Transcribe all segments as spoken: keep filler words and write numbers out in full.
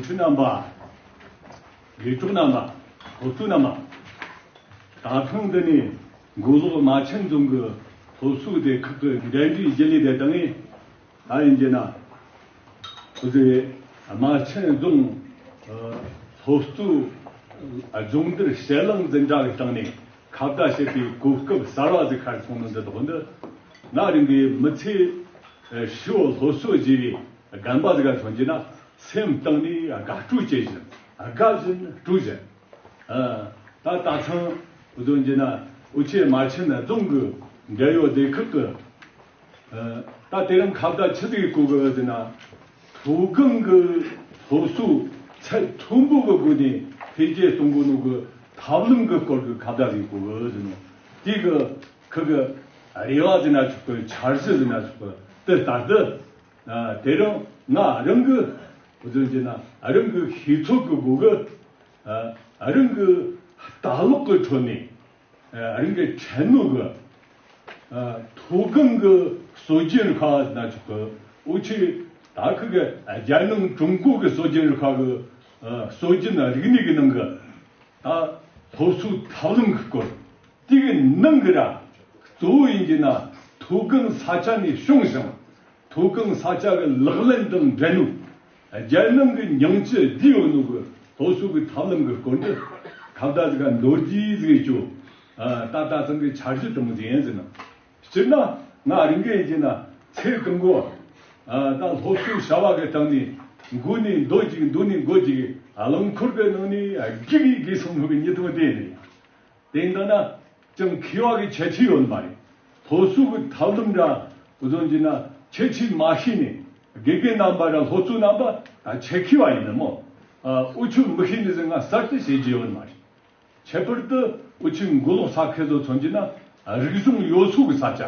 ཁྲི་རྣམ་པ། དགེ་ཕྲུག་རྣམ་པ། སློབ་ཕྲུག་རྣམ་པ། ད་ཐེངས་འདི་ནས་མགོ་ལོག་རྨ་ཆེན་རྫོང་གི་སློབ་གསོ་སྡེ་ཁག་གི་འགན་འཛིན་རྒྱུན་ལས་དེ་དང་ངས། ད་ཡིན་གྱི་ན། ཁོ་ཚོས་རྨ་ཆེན་རྫོང་སློབ་གཙོའི་སྦྱོང་བརྡར་དཔྱད་གླེང་འཛིན་གྲྭ་གི་སྟེང་ནས་ཁ་བརྡ་བྱེད་པའི་གོ་སྐབས་གསར་བ་ཟིག་ཁར་སོང་ནི་འདི་དག་འདི། ང་རང་གི་མི་ཚེ་ཧྲིལ་བོ་སློབ་གསོ་བྱས་པའི་རྒན་པ་ཟིག་ག་མཚོན་གྱི་ན། སེམས་གཏིང་ནས་དགའ་སྤྲོ་སྐྱེ་བཞིན། དགའ་བཞིན་སྤྲོ་བཞིན། ཨ། ད་ད་ཐེངས་འུ་ཚོ་འདི་ན་འུ་ཆོས་རྨ་ཆེན་རྫོང་གི་འབྲེལ་ཡོད་སྡེ་ཁག་གི། ཨ། ད་དེ་རིང་ཁ་བརྡ་ཆི་ཟིག་གོ་གི་ཟེར་ན། མཐོ་སྒང་གི་སློབ་གསོ་ཚད་མཐོན་པོ་གི་སྒོ་ནས་འཕེལ་རྒྱས་གཏོང་དགོས་ནོ་གི་ཐབས་ལམ་གི་སྐོར་གི་ཁ་བརྡ་ཟིག་གོ་གི་ཟེར་ནོ། དེ་གི་ཁི་གི་རེ་བ་ཟེར་ན་ཆོག་གི། འཆར་གཞི་ཟེར་ན་ཆོག་གི། དེ་ལྟར་དུ། ཨ། དེ་རིང་ང་རང་གི་འུ་ཚོ་འདི་ན་རང་གི་ཤེས་ཚོད་གི་སྒོ་གི། ཨ། རང་གི་ལྟ་ཀློག་གི་ཁྲོད་ནས། ཨ། རང་གི་ཁྲེལ་ནོ་གི། ཨ། མཐོ་སྒང་གི་སྲོལ་རྒྱུན་རིག་པ་ཟེར་ན་ཆོག་གི། འུ་ཆོས་ད་ཁི་གི་རྒྱལ་ནང་ཀྲུང་གོ་གི་སྲོལ་རྒྱུན་རིག་པ་གི། ཨ། སྲོལ་རྒྱུན་རིག་གནས་གི་ནང་གི། ད་སློབ་གསོའི་ཐབས་ལམ་གི་སྐོར། དེ་གི་ནང་གི་ར་གཙོ་བོ་ཡིན་གྱི་ན། མཐོ་སྒང་ས་ཆ་ནས་བྱུང་ཞིང་། མཐོ་སྒང་ས་ཆ་གི་ལག་ལེན་དང་འབྲེལ་ནོ། རྒྱལ་ནང་གི་ཉིང་བཅུད་བསྡུས་ཡོད་ནོ་གི་སློབ་གསོ་གི་ཐབས་ལམ་གི་སྐོར་འདི་ཁ་བརྡ་ཟིག་ག་མདོར་བསྡུས་ཟིག་བྱོས། ཨ། ད་ད་ཐེངས་གི་འཆར་གཞི་དེ་མོ་ཟིག་ཡིན་ཟེར་ན། སྤྱིར་ན་ང་རང་གི་ཡིན་གྱི་ན། ཚེ་གང་བོ། ཨ། ད་སློབ་གསོའི་བྱ་བ་གི་སྟེང་ནས་མགོ་ནས་མདོ་གཅིག་མདོ་ནས་མགོ་གཅིག་རླངས་འཁོར་གི་ནང་ནས་རྒྱུགས་རྒྱུགས་སོང་ནོ་གི་ཉིན་ཐོ་དེ་ནས། དེ་འདྲ་ན་ཅང་མཁས་པ་གི་ཁྱད་ཆོས་ཡོད་མ་རེད། སློབ་གསོ་གི་ཐབས་ལམ་འདྲ་བཟོ་རྒྱུ་ན་ཁྱད་ཆོས་མ་ཤེས་ནས། དགེ་རྒན་རྣམ་པ་ར་སློབ་གཙོ་རྣམ་པ་ད་ཆེད་མཁས་པ་ཡིན་ནི་མོ། ཨ། འུ་ཆོས་མི་ཤེས་ནི་ཟིག་ང་གསར་དུ་བཤད་རྒྱུ་ཡོད་མ་རེད། ཁྱད་པར་དུ་འུ་ཆོས་མགོ་ལོག་ས་ཁུལ་དུ་མཚོན་རྒྱུ་ན། རིག་གཞུང་ཡོད་ས་གི་ས་ཆ།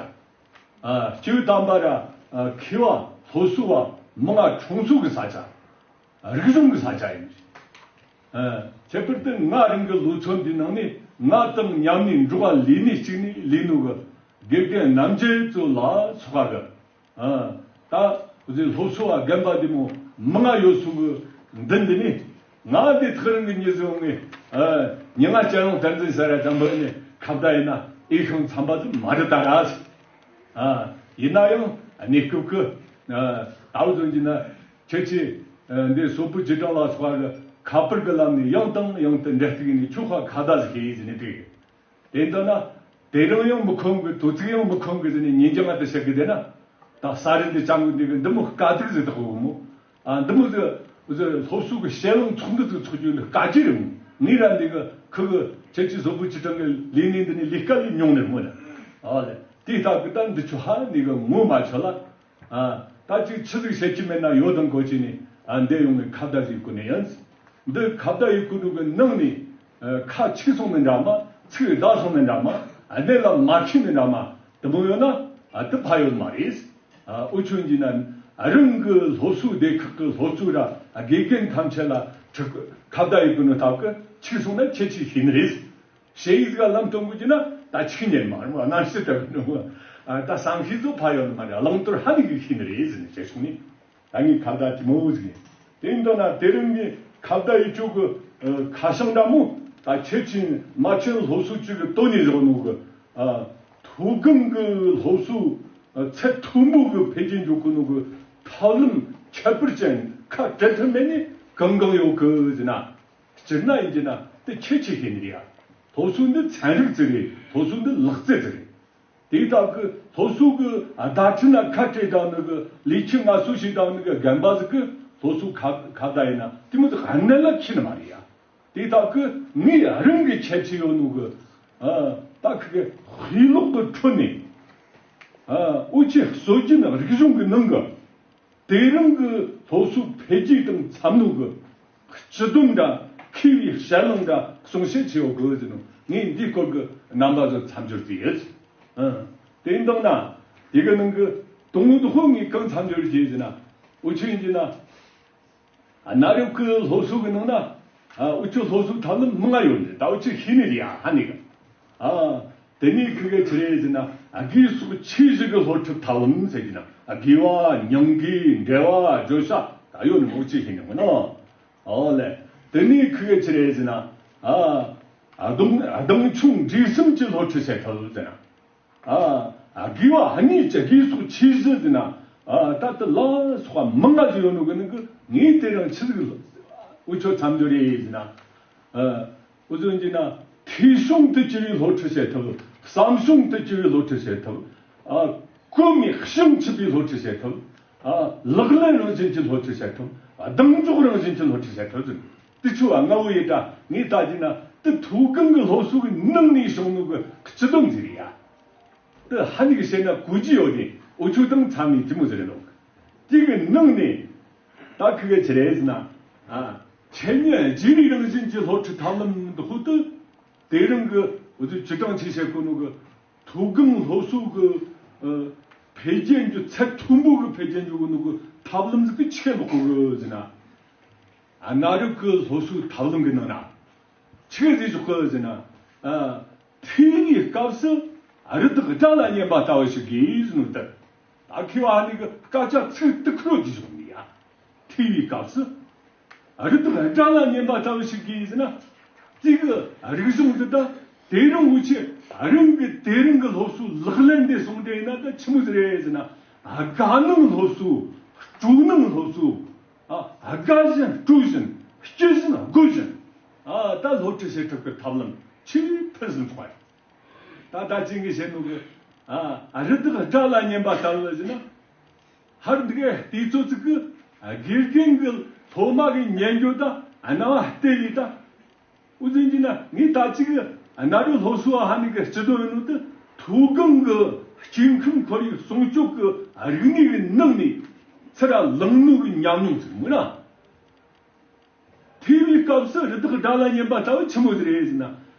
ཨ། སྤྱིར་བཏང་པ་ར། ཨ། མཁས་པ་སློབ་གསོ་བ་མང་ང་འཁྲུངས་ས་གི་ས་ཆ། རིག་གཞུང་གི་ས་ཆ་ཡིན། ཨ། ཁྱད་པར་དུ་ང་རང་གི་ལོ་ཚོད་འདི་ནང་ནས་ང་དང་མཉམ་ནས་འགྲོགས་པ་ལས་གནས་གཅིག་ནས་ལས་ནོ་གི་དགེ་རྒན་རྣམ་རྒྱལ་ཚོ་ལ་སོགས་པ་གི། ཨ། ད་འུ་ཚོའི་སློབ་གསོ་བ་རྒན་པ་འདི་མོ་མང་ང་ཡོད་ས་གི་མདུན་འདི་ནས། ང་འདི་ཐག་རིང་གི་མྱི་ཟིག་ཡོང་ངས། ཨ། མྱི་ང་སྤྱན་ལོང་བསྟན་འཛིན་ཟེར་ར་ཙམ་པོ་ནས་ཁ་བརྡ་ཡིན་ན་འོས་ཤིང་འཚམ་པ་ཟིག་མ་རེད་ད་ར། ཨ། ཡིན་ན་ཡང་གནས་སྐབས་ཀྱི། ཨ། ད་འུ་ཚོ་འདི་ན་ཁྱེད་ཀྱིས། ཨ། འདི་སོག་པོ་ཅི་གྲངས་ལ་སོགས་པ་གི་ཁ་པར་གི་ལམ་ནས་ཡང་དང་ཡང་དུ་འབྲེལ་གཏུག་ནས་ཁྱོད་ཁ་ཁ་བརྡ་ཟིག་བྱས་ཟིན་ནས་བྲིས། དེ་འདྲ་ན་དེ་རིང་ཡང་མི་ཁོམ་གི། དོ་ཚིགས་ཡང་མི་ཁོམ་གི་ཟེར་ནས་ཉིན་རྒྱང་ང་དུ་བཤད་གི་བསྡད་ན། ད་ས་རིན་དུ་ཅང་གི་འདི་གི་འདི་མོ་དཀའ་སྡུག་ཟིག་ད་ཧོ་མོ། ཨ། འདི་མོ་ཟིག་འུ་ཚོ་སློབ་གསོ་གི་དཔྱད་གླེང་ཚོགས་འདུ་ཟིག་ཚོགས་རྒྱུ་འདི་དཀའ་རྒྱུ་རེད་མོ། ངས་ར་འདི་གི་ཁུ་གི་ཁྱེད་ཀྱི་སོག་པོ་ཅི་གྲངས་གི་ལས་གནས་འདི་ནས་ལས་ཀ་ལས་མྱོང་ནི་རེད་མོ་ལ། ཨ་ལེ། དེ་ལྟ་གི་ད་འདི་ཆོ་ཧ་ནི་གི་ངོ་མ་ཆོད་ལ། ཨ། ད་ཅིག་ཆི་ཟིག་བཤད་ཀྱི་མེད་ན་ཡོད་དང་གོ་ཅི་ནས། ཨ། འདི་ཡོང་ངས་ཁ་བརྡ་ཟིག་བསྐུར་ནས་ཡིན། འདི་ཁ་བརྡ་ཡི་བསྐུར་འགྲོ་གི་ནང་ནས། ཨ། ཁ་འཆུག་སོང་ནི་འདྲ་མ། ཚིག་བདའ་སོང་ནི་འདྲ་མ། ཨ། གནད་ལ་མ་ཁེལ་ནི་འདྲ་མ། དེ་མོ་ཡོད་ན། ཨ། དེ་ཕ་ཡོད་མ་རེད། ཨ། འུ་ཆོ་འདི་ན་རང་གི་སློབ་གསོ་སྡེ་ཁག་གི་སློབ་གཙོ་ར་དགེ་རྒན་ཐམས་ཅད་ལ་ཁ་བརྡ་ཡི་བསྐུར་ནོ་སྟབས་ཀྱིས་འཆུག་སོང་ན་ཁྱེད་ཀྱིས་ཤེས་ནི་རེད། ཞེ་ཡིས་ག་ལམ་སྟོན་དགོས་ཀྱི་ན་ད་ཆིག་ཉན་མ་རེད་མོ། རྣམ་ཤེས་ལྟ་བུ་ནོ། ཨ། ད་བསམ་ཤེས་ཚོ་ཕ་ཡོད་མ་རེད། བླང་དོར་ཧ་ནི་གི་ཤེས་ནི་རེད་ཟེར་ནས་བྱས་སོང་ནི། ད་ངས་ཁ་བརྡ་ཅི་མོ་ཟིག་ཡིན། དེ་འདྲ་ན་དེ་རིང་ངས་ཁ་བརྡ་ཡི་ཆོ་གི། ཨ། ཁ་བྱང་འདྲ་མོ། ད་ཁྱེད་ཀྱིས་རྨ་ཆེན་སློབ་གསོ་ཅུས་གི་དོན་ནས་བཞག་ནོ་གི། ཨ། མཐོ་སྒང་གི་སློབ་གསོ། ཨ། ཚད་མཐོན་པོ་གི་འཕེལ་རྒྱས་འགྲོ་གི་ནོ་གི་ཐབས་ལམ་ཁྱད་པར་ཅན་ཁ་བྲལ་ཐབས་མེད་ནི་གང་གང་ཡོད་གི་ཟེར་ན། སྤྱིར་ན་ཡིན་གྱི་ན་དེ་ཁྱེད་ཀྱིས་ཤེས་ནི་རེད་ཡ། སློབ་གསོ་འདི་ཚན་རིག་ཅིག་རེད། སློབ་གསོ་འདི་ལག་རྩལ་ཅིག་རེད། དེའི་སྟབས་ཀྱིས་སློབ་གསོ་གི་བརྡ་འཕྲིན་ལ་ཁ་བྲལ་བཏང་ནི་གི། ལས་ཆུ་ངལ་གསོ་བྱེད་བཏང་ནི་གི་རྒན་པ་ཟིག་གིས་སློབ་གསོ་ཁ་ཁ་བརྡ་ཡིན་ན་དེ་མོ་ཟིག་གནད་ལ་ཁེལ་ནི་མ་རེད་ཡ། དེའི་སྟབས་ཀྱིས་ངས་རང་གི་ཁྱད་ཆོས་ཡོད་ནོ་གི། ཨ། ད་ཁི་གི་དཔེ་ཀློག་གི་ཁྲོད་ནས། ཨ། འུ་ཆོའི་སྲོལ་རྒྱུན་རིག་གཞུང་གི་ནང་གི། དེ་རིང་གི་སློབ་གསོ་འཕེལ་རྒྱས་དང་འཚམ་ནོ་གི་སྤྱི་སྡོམ་འདྲ། མཁས་པའི་དཔྱད་གླེང་འདྲ་གསུང་བཤད་བྱེད་འོ་དགོས་ཟེར་ནོ། ངས་འདིའི་སྐོར་གི་རྣམ་པ་ཚོ་མཚམས་སྦྱོར་བྱས་ཡོད། ཨ། དེ་འདང་ན་དེ་གི་ནང་གི་དང་པོ་དེ་ཧོ་ངས་གང་མཚམས་སྦྱོར་བྱས་ཟེར་ན། འུ་ཆོ་ཡིན་གྱི་ན། ཨ། གནའ་རབས་ཀྱི་སློབ་གསོ་གི་ནང་ན། ཨ། འུ་ཆོ་སློབ་གསོ་ཐབས་ལམ་མང་ང་ཡོད་རེད། ད་འུ་ཆོས་ཤེས་ནི་རེད་ཡ། ཧ་ནི་གི། ཨ། དེ་ནས་ཁི་གེ་ཆི་རེད་ཟེར་ན། ཨ། དགེ་སོགས་ཆོས་བཞི་གི་སློབ་ཁྲིད་ཐབས་ལམ་ཟེར་གྱི་ན། ཨ། དགེ་བ་མྱང་འགས་འགྲེལ་བ་བརྗོད་བྱ་ད་ཡོད་ནི་མོ་ཆེ་ཤེས་ནི་མོ་ན། ཨོ་ལེ། དེ་ནས་ཁི་གེ་ཆི་རེད་ཟེར་ན། ཨ། ཨ་གདོང་གདོང་ཆུང་འདྲིས་གསུམ་གྱི་སློབ་ཁྲིད་བྱེད་ཐུབ་ཟེར་ན། ཨ། ཨ་དགེ་བ་གཉིས་ཀྱི་དགེ་ཚོགས་ཆོས་བཞི་ཟེར་ན། ཨ་ད་ལྟ་ལ་སོགས་པ་མང་ང་ཞིག་ཡོད་ནོ་གི་ནི་གི་ངས་དེ་རིང་ཆི་ཟིག་འུ་ཆོ་མཚམས་སྦྱོར་རེད་ཟེར་ན། ཨ། འུ་ཚོ་འདི་ན་ཐོས་བྱུང་དུ་གྱུར་པའི་སློབ་ཁྲིད་བྱེད་ཐུབ། བསམ་བྱུང་དུ་གྱུར་པའི་སློབ་ཁྲིད་བྱེད་ཐུབ། ཨ། གོ་མི་ཤིང་ཆུད་པའི་སློབ་ཁྲིད་བྱེད་ཐུབ། ཨ། ལག་ལེན་རང་བཞིན་གྱི་སློབ་ཁྲིད་བྱེད་ཐུབ། ཨ། གདེང་འཇོག་རང་བཞིན་གྱི་སློབ་ཁྲིད་བྱེད་ཐུབ་ཟེར། དེ་ཆུ་བ་ལྔ་བོ་ཡི་ད་ངས་ད་ཅི་ན་དེ་ཐོག་གང་གི་སློབ་གསོ་གི་ནང་ནས་བྱུང་ནོ་གི་སྤྱི་དོན་ཟིག་རེད་ཡ། དེ་ཧ་ནི་གི་བཤད་ན་གོ་རྒྱུ་ཡོད་དེ་འུ་ཆོ་དང་མཚམས་ནས་ཅི་མོ་ཟིག་རེད་ལོ། དེ་གི་ནང་ནས་ད་ཁི་གེ་ཆི་རེད་ཟེར་ན། ཨ། འཆད་ཉན་རྗེས་ལུས་རང་བཞིན་གྱི་སློབ་ཁྲིད་ཐབས་ལམ་འདི་ཧུ་དུ། དེ་རིང་གི་འུ་ཚོ་ཅི་གྲངས་ཆེ་བཤད་གོ་ནོ་གི་ཐོག་གང་སློབ་གསོ་གི། ཨ། འཕེལ་རྒྱས་འགྱུར་ཚད་མཐོན་པོ་གི་འཕེལ་རྒྱས་འགྱུར་གོ་ནོ་གི་ཐབས་ལམ་ཟིག་གི་ཆེ་ལོག་གོ་གི་ཟེར་ན། ཨ། གནའ་རབས་ཀྱི་སློབ་གསོའི་ཐབས་ལམ་གྱི་ནང་ན་ཆི་ཟིག་བཞག་གི་ཟེར་ན། ཨ། ཐོས་པའི་སྐབས་སུ་རི་དྭགས་སྒྲ་ལ་ཉན་པ་ལྟ་བུ་ཞིག་དགོས་ཟེར་ནོ་ལྟར། ད་མཁས་པ་ནི་གི་སྐད་ཆ་ཚིག་ཏུ་ཁུར་གྱིས་བཞག་ནི་ཡ། ཐོས་པའི་སྐབས་སུ་རི་དྭགས་སྒྲ་ལ་ཉན་པ་ལྟ་བུ་ཞིག་དགོས་ཟེར་ན། དེ་གི་རིག་གཞུང་འདི་དག་དེ་རིང་འུ་ཆོས་རང་གི་དེ་རིང་གི་སློབ་གསོའི་ལག་ལེན་དེ་སོང་དེ་ཡིན་ན་ད་ཆི་མོ་ཟིག་རེད་ཟེར་ན། དགའ་སྣང་སློབ་གསོ། སྤྲོ་སྣང་སློབ་གསོ། ཨ། དགའ་བཞིན་སྤྲོ་བཞིན་སྐྱིད་བཞིན་དགའ་བཞིན། ཨ། ད་སློབ་ཁྲིད་བྱེད་ཐུབ་པའི་ཐབས་ལམ་ཆེས་ཕུན་སུམ་ཚོགས་པ་རེད། ད་ད་ཅིག་གིས་བཤད་ནོ་གི། ཨ། རི་དྭགས་སྒྲ་ལ་ཉན་པ་ལྟ་བུ་ཟེར་ན། ཧར་འདི་གའི་དུས་ཚོད་ཅིག་གི་དགེ་རྒན་གི་སློབ་མ་གི་ཉན་རྒྱུ་དང་རྣ་བ་གཏད་ཡིག་དང་། འུ་ཚོ་འདི་ན་ངས་ད་ཅིག་གི་གནའ་རབས་སློབ་གསོ་བ་ཧ་ནི་གི་སྤྱི་དོན་ཡིན་ནོ་དེ་ཐོག་གང་གི་སྐྱེ་ཁམས་ཁོར་ཡུག་སྲུང་སྐྱོབ་གི་རིག་གནས་གི་ནང་ནས་ཚུར་ར་བླངས་ནོ་གི་ཉམས་མྱོང་ཟིག་མིན་ན། ཐོས་པའི་སྐབས་སུ་རི་དྭགས་སྒྲ་ལ་ཉན་པ་ལྟ་བུ་ཆི་མོ་ཟིག་རེད་ཟེར་ན།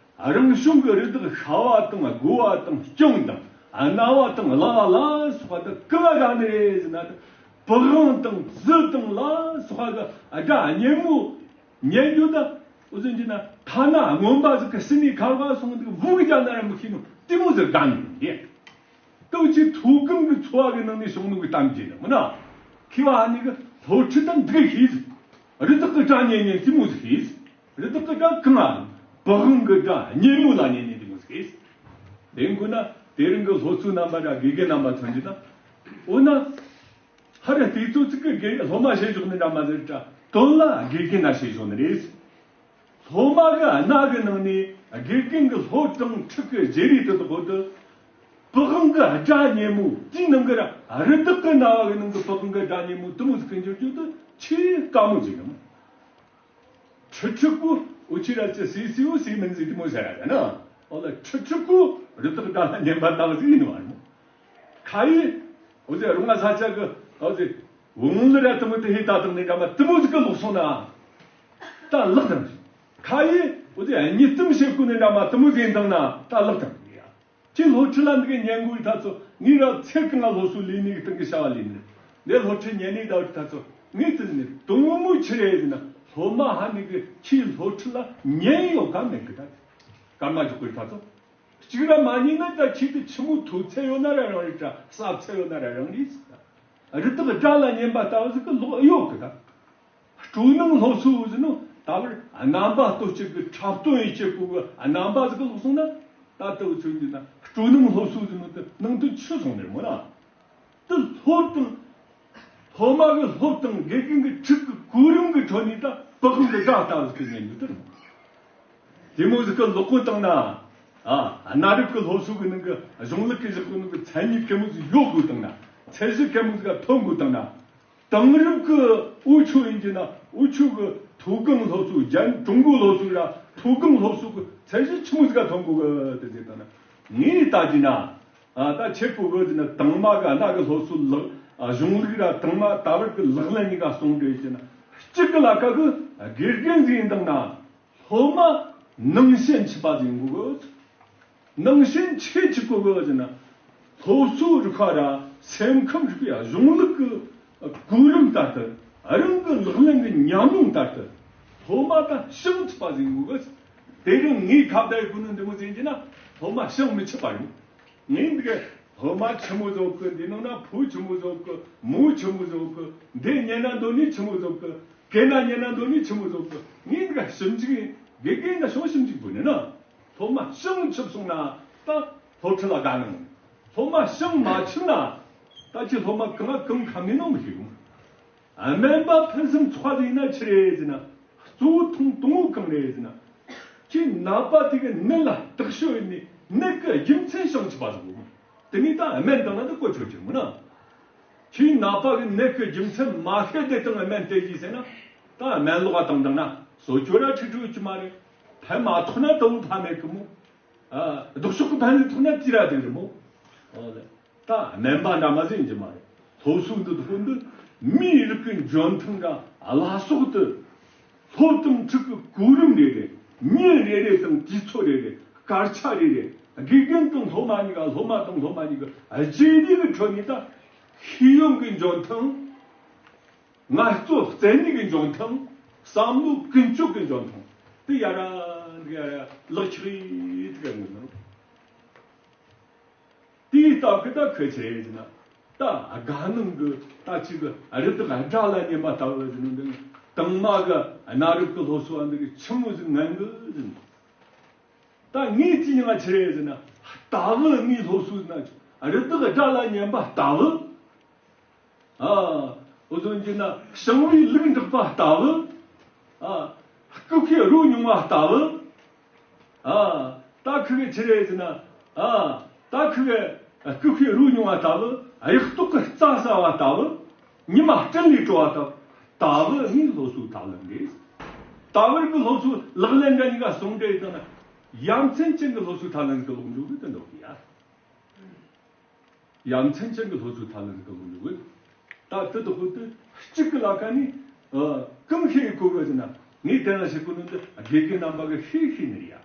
རང་བྱུང་གི་རི་དྭགས་ཤ་བ་དང་སྒོ་བ་དང་སྐྱོང་དང་རྣ་བ་དང་ལག་པ་ལ་སོགས་པ་དག་གང་ང་དགའ་ནི་རེད་ཟེར་ན། པི་ཝང་དང་ཙི་དང་ལ་སོགས་པ་གི་སྒྲ་སྙན་མོ་ཉན་རྒྱུ་དང་། འུ་ཚོ་འདི་ན་ཐ་ན་རྔོན་པ་ཟིག་གི་སྲིན་ནས་ཁ་བ་སོང་འདུག་བུ་གི་རྒྱ་ན་ར་མི་ཤེས་ནོ་དེ་མོ་ཟིག་དགའ་ནི་རེད། ལྟོས་ཀྱི་ཐོག་གང་གི་འཚོ་བ་གི་ནང་ནས་བྱུང་ནོ་གི་གཏམ་རྒྱུད་ནི་མིན་ན། མཁས་པ་ཨ་ནི་གི་སློབ་ཁྲིད་དང་འདི་གི་ཤེས། རི་དྭགས་གི་སྒྲ་ཉན་ཉན་དེ་མོ་ཟིག་ཤེས། རི་དྭགས་གི་སྒྲ་གང་ང་། པི་ཝང་གི་སྒྲ་སྙན་མོ་ལ་ཉན་ཉན་དེ་མོ་ཟིག་ཤེས། དེ་མགོ་ན་དེ་རིང་གི་སློབ་གཙོ་རྣམ་པ་ར་དགེ་རྒན་རྣམ་པ་མཚོན་རྒྱུ་ན། འོ་ན། ཧ་ར་དེ་ཚོ་ཚིག་གི་དགེ་སློབ་མ་བྱེད་ཞོག་ནི་འདྲ་མ་ཟེར་ཏྲ་དོན་ལ་དགེ་རྒན་ན་བྱེད་ཞོག་ནི་རེད། སློབ་མ་གི་སྣ་གི་ནང་ནས་དགེ་རྒན་གྱི་སློབ་དང་ཁྲིད་ཀྱི་བརྗེ་རེས་དེ་དག་གོ་དུ། པི་ཝང་གི་སྒྲ་སྙན་མོ་དེའི་ནང་གི་ར་རི་དྭགས་ཀྱི་རྣ་བ་གི་ནང་གི་པི་ཝང་གི་སྒྲ་སྙན་མོ་དུ་མོ་ཟིག་གི་འགྱུར་རྒྱུ་དུ་ཆེས་དཀའ་མོ་ཟིག་ཡིན། ཁྲི་ཁྲི་ཀུ་འུ་ཆི་ར་ཅི་སི་སི་འུ་སི་མིན་ཟིག་དུ་མོ་ཟེར་ར་ན། ཨོ་ལ་ཁྲི་ཁྲི་ཀུ་རི་དྭགས་སྒྲ་ལ་ཉན་པ་དག་ཟིག་ཡིན་བ་ར་མོ། ཁ་ཡི་འུ་ཟེ་རུང་ང་ས་ཆ་གི་འུ་ཟེ། བུང་ལི་ར་དུ་མོ་དུ་ཧེ་ད་དང་ནི་འདྲ་མ་དུ་མོ་ཟིག་གི་ལོག་སོང་ན། ད་ལག་དང་། ཁ་ཡི་འུ་ཟེ་གཉིད་ཙམ་བྱེད་དགོས་ནི་འདྲ་མ་དུ་མོ་ཟིག་དང་ན་ད་ལག་དང་། ཁྱེད་སློབ་ཁྲིད་ལ་འདི་ག་ཉན་དགོས་ད་ཚོ་ངས་ར་ཚེ་གང་ང་སློབ་གསོ་ལས་ནི་གི་སྟེང་གི་བྱ་བ་ལས་ནི། འདི་སློབ་ཁྲིད་ཉན་ནི་ད་ད་ཚོ་ངས་དེ་ནི་དུང་མོ་ཆི་རེད་ཟེར་ན། སློབ་མ་ཧ་ནི་གི་ཁྱེད་སློབ་ཁྲིད་ལ་ཉན་ཡོད་ག་མེད་གི་ད། སྐར་མ་འཇོག་གི་ད་ཚོ། གཅིག་ར་མ་ཉན་ན་ད་ཁྱེད་དུ་ཆི་མོ་ཐོ་ཚད་ཡོད་ན་ར་རང་རེད་དྲ་ས་ཚད་ཡོད་ན་ར་རང་རེད་ཟེར། རི་དྭགས་སྒྲ་ལ་ཉན་པ་ལྟ་བུ་ཟིག་གི་ལོག་ཡོད་གི་ད། སྤྲོ་སྣང་སློབ་གསོ་ཟེར་ནོ་ད་བར་རྣམ་པ་གཏོད་བྱེད་ཀྱི་འཁྲབ་སྟོན་ཡེ་བྱེད་དགོས་གི་རྣམ་པ་ཟིག་གི་ལོག་སོང་ན། ད་ལྟ་བུ་ཚོད་འདི་ན་སྤྲོ་སྣང་སློབ་གསོ་ཟེར་ནོ་དེ་ནང་དོན་ཆི་སོང་ནི་རེད་མོ་ན། དེ་སློབ་དང་། སློབ་མ་གི་སློབ་དང་དགེ་རྒན་གི་ཁྲིད་ཀྱི་གོ་རིམ་གི་ཁྲོད་ནས་ད་པི་ཝང་གི་སྒྲ་ལྟ་བུ་ཟིག་གི་ཉན་རྒྱུ་དེ་རེད། དེ་མོ་ཟིག་གི་ལོག་གོ་བཏང་ན། ཨ། གནའ་རབས་ཀྱི་སློབ་གསོ་གི་ནང་གི་གཞུང་ལུགས་ཀྱི་བཞག་གི་ནང་གི་མཚན་ཉིད་གེ་མོ་ཟིག་ཡོད་དགོས་བཏང་ན། ཚད་གཞི་གེ་མོ་ཟིག་ག་ཐོན་དགོས་བཏང་ན། དེང་རབས་ཀྱི་འུ་ཆོ་ཡིན་གྱི་ན་འུ་ཆོ་གི་ཐོག་གང་སློབ་གསོ་རྒྱན་ཀྲུང་གོའི་སློབ་གསོ་ར་ཐོག་གང་སློབ་གསོ་གི་ཚད་གཞི་ཆི་མོ་ཟིག་ག་ཐོན་དགོས་གི་དེ་ཟེར་བཏང་ན། ངས་ལྟ་གྱི་ན། ཨ། ད་ཁྱེད་ཀོ་གི་ཟེར་ན་དང་མ་གི་གནའ་གི་སློབ་གསོ་ལག་ཨ་གཞུང་ལུགས་ར་དང་མ་ད་བར་གི་ལག་ལེན་གཉིས་ཀ་ཟུང་འབྲེལ་བྱས་ན་གཅིག་གི་ལ་ཁ་གི་དགེ་རྒན་ཟིག་ཡིན་དང་ན། སློབ་མ་ནང་བྱན་ཆུད་པ་ཟིག་ཡིན་དགོས་གི། ནང་བྱན་ཆི་ཆི་དགོས་གི་ཟེར་ན། སློབ་གསོ་རིག་པ་ར་སེམས་ཁམས་རིག་པའི་གཞུང་ལུགས་ཀྱི་གོ་རིམ་ལྟར་དུ་རང་གི་ལག་ལེན་གྱི་ཉམས་མྱོང་ལྟར་དུ་སློབ་མ་ད་བྱང་ཆུད་པ་ཟིག་ཡིན་དགོས་གི། དེ་རིང་ངས་ཁ་བརྡ་ཡི་གོ་ནོ་འདི་མོ་ཟིག་ཡིན་གྱི་ན་སློབ་མ་བྱང་མི་ཆུད་པ་ཡིན། ངས་འདི་ག་སློབ་མ་ཆི་མོ་ཟིག་གི། འདི་ནང་ན་ཕོ་ཆི་མོ་ཟིག་གི། མོ་ཆི་མོ་ཟིག་གི། འདི་ཉན་ན་འདོད་ནི་ཆི་མོ་ཟིག་གི། གན་ན་ཉན་ན་འདོད་ནི་ཆི་མོ་ཟོག་གི་ངས་འདི་ག་ཞིབ་འཇུག་དགེ་རྒན་ན་ཤོང་ཞིབ་འཇུག་དགོས་ནི་ན། སློབ་མ་ཤིང་ཆུབ་སོང་ན་ད་སློབ་ཁྲིད་ལ་དགའ་ནི། སློབ་མ་ཤིང་མ་ཆུབ་ན་ད་ཁྱེད་སློབ་མ་གང་གང་ཁམ་ནི་ནོ་མི་ཤེས་གི་མོ། སྨན་པ་ཕུན་སུམ་ཚོགས་པ་ཟིག་ཡིན་ན་ཆི་རེད་ཟེར་ན། གཙོ་བོ་ཐོང་དང་བོ་གང་རེད་ཟེར་ན། ཁྱེད་ནད་པ་དེ་གི་ནད་ལ་རྟགས་ཤོས་ཡིན་ནི་ནད་གི་རྒྱུ་མཚན་ཤིང་ཆུབ་པ་ཟིག་དགོས་མོ། དེ་ནས་ད་སྨན་བཏང་ན་ད་གོ་ཆོད་ཀྱི་མོ་ན། ཁྱེད་ནད་པ་གི་ནད་གི་རྒྱུ་མཚན་མ་ཤེས་དེ་དང་སྨན་སྟེར་གྱིས་ཟེར་ན། ད་སྨན་ལོག་བཏང་བཏང་ན་གསོ་སྐྱོ་ར་ཁྲིག་ཁྲིག་ཡོད་ཀྱི་མ་རེད། ཕན་མ་ཐོགས་ན་ད་བོ་ཕ་མེད་གི་མོ། ཨ། ལྡོག་ཕྱོགས་ཀྱི་ཕན་ལས་ཐོགས་ན་དེ་ར་དེ་རེད་མོ། ཨོ་ལེ། ད་སྨན་པ་འདྲ་མ་ཟིན་གྱི་མ་རེད། སློབ་གསོ་འདི་ཐོག་འདི་མིའི་རིགས་ཀྱི་འཇོན་ཐང་འདྲ་བླ་སྲོག་ཏུ། སློབ་དང་ཕྲུག་གི་གོ་རིམ་རེ་རེ། ཉིན་རེ་རེ་དང་དུས་ཚོད་རེ་རེ། སྐར་ཆ་རེ་རེ། དགེ་རྒན་དང་སློབ་མ་གཉིས་ཀ། སློབ་མ་དང་སློབ་མ་གཉིས་ཀ་རྗེས་ལུས་ཀྱི་ཁྲོད་ནས་ད་ཤེས་ཡོན་གྱི་འཇོན་ཐང་། ངལ་རྩོལ་རྩལ་ནུས་ཀྱི་འཇོན་ཐང་། བསམ་བློ་ཀུན་སྤྱོད་ཀྱི་འཇོན་ཐང་དེ་ཡར་ར་འདི་ཡར་ར་ལག་ཆགས་ཡིན་དེ་ག་ངོས་ནང་། དེའི་སྟབས་ཀྱིས་ད་ཁོས་ཆི་རེད་ཟེར་ན། ད་དགའ་སྣང་གི་ད་ཅིག་གི་རི་དྭགས་སྒྲ་ལ་ཉན་པ་ལྟ་བུ་ཟེར་ནི་འདི་ནི་དང་མ་གི་གནའ་རབས་ཀྱི་སློབ་གསོ་བ་འདི་གི་ཆི་མོ་ཟིག་ངན་གི་ཟེར་ནི། ད་ངས་ཅི་ཡང་ཆི་རེད་ཟེར་ན། ལྟ་བུ་ངའི་སློབ་གསོ་ན་རི་དྭགས་སྒྲ་ལ་ཉན་པ་ལྟ་བུ། ཨ། འུ་ཚོ་འཇི་ན་ཞིང་བའི་ལུག་འདྲེག་པ་ལྟ་བུ། ཨ། ལྐུགས་ཁའི་རོ་མྱོང་བ་ལྟ་བུ། ཨ། ད་ཁི་གེ་ཆི་རེད་ཟེར་ན། ཨ། ད་ཁི་གེ་ལྐུགས་ཁའི་རོ་མྱོང་བ་ལྟ་བུ། གཡག་ཏོག་གི་རྩྭ་ཟ་བ་ལྟ་བུ། ཉི་མ་སྤྲིན་ལས་བྲོ་བ་ལྟ་བུ། ལྟ་བུ་ངའི་སློབ་གསོའི་ཐབས་ལམ་རེད། ལྟ་བུར་གི་སློབ་གསོ་ལག་ལེན་འདྲ་གཉིས་ཀ་ཟུང་འབྲེལ་བཏང་ན། ཡ་མཚན་ཅན་གྱི་སློབ་གསོའི་ཐབས་ལམ་གི་ལོག་འཇུག་གི་དོན་དག་གི་ཡ། ཡ་མཚན་ཅན་གྱི་སློབ་གསོའི་ཐབས་ལམ་གི་ལོག་འཇུག་གི། ད་དེ་དག་ཧོ་དེ་གཅིག་གི་ལ་ཁ་ནས། ཨ། གང་ཤེས་གོ་གི་ཟེར་ན། ངས་དེ་ན་ཤེས་གོ་ནི་འདི་དགེ་རྒན་རྣམ་པ་གི་ཤེས་ཤེས་ནི་རེད་ཡ།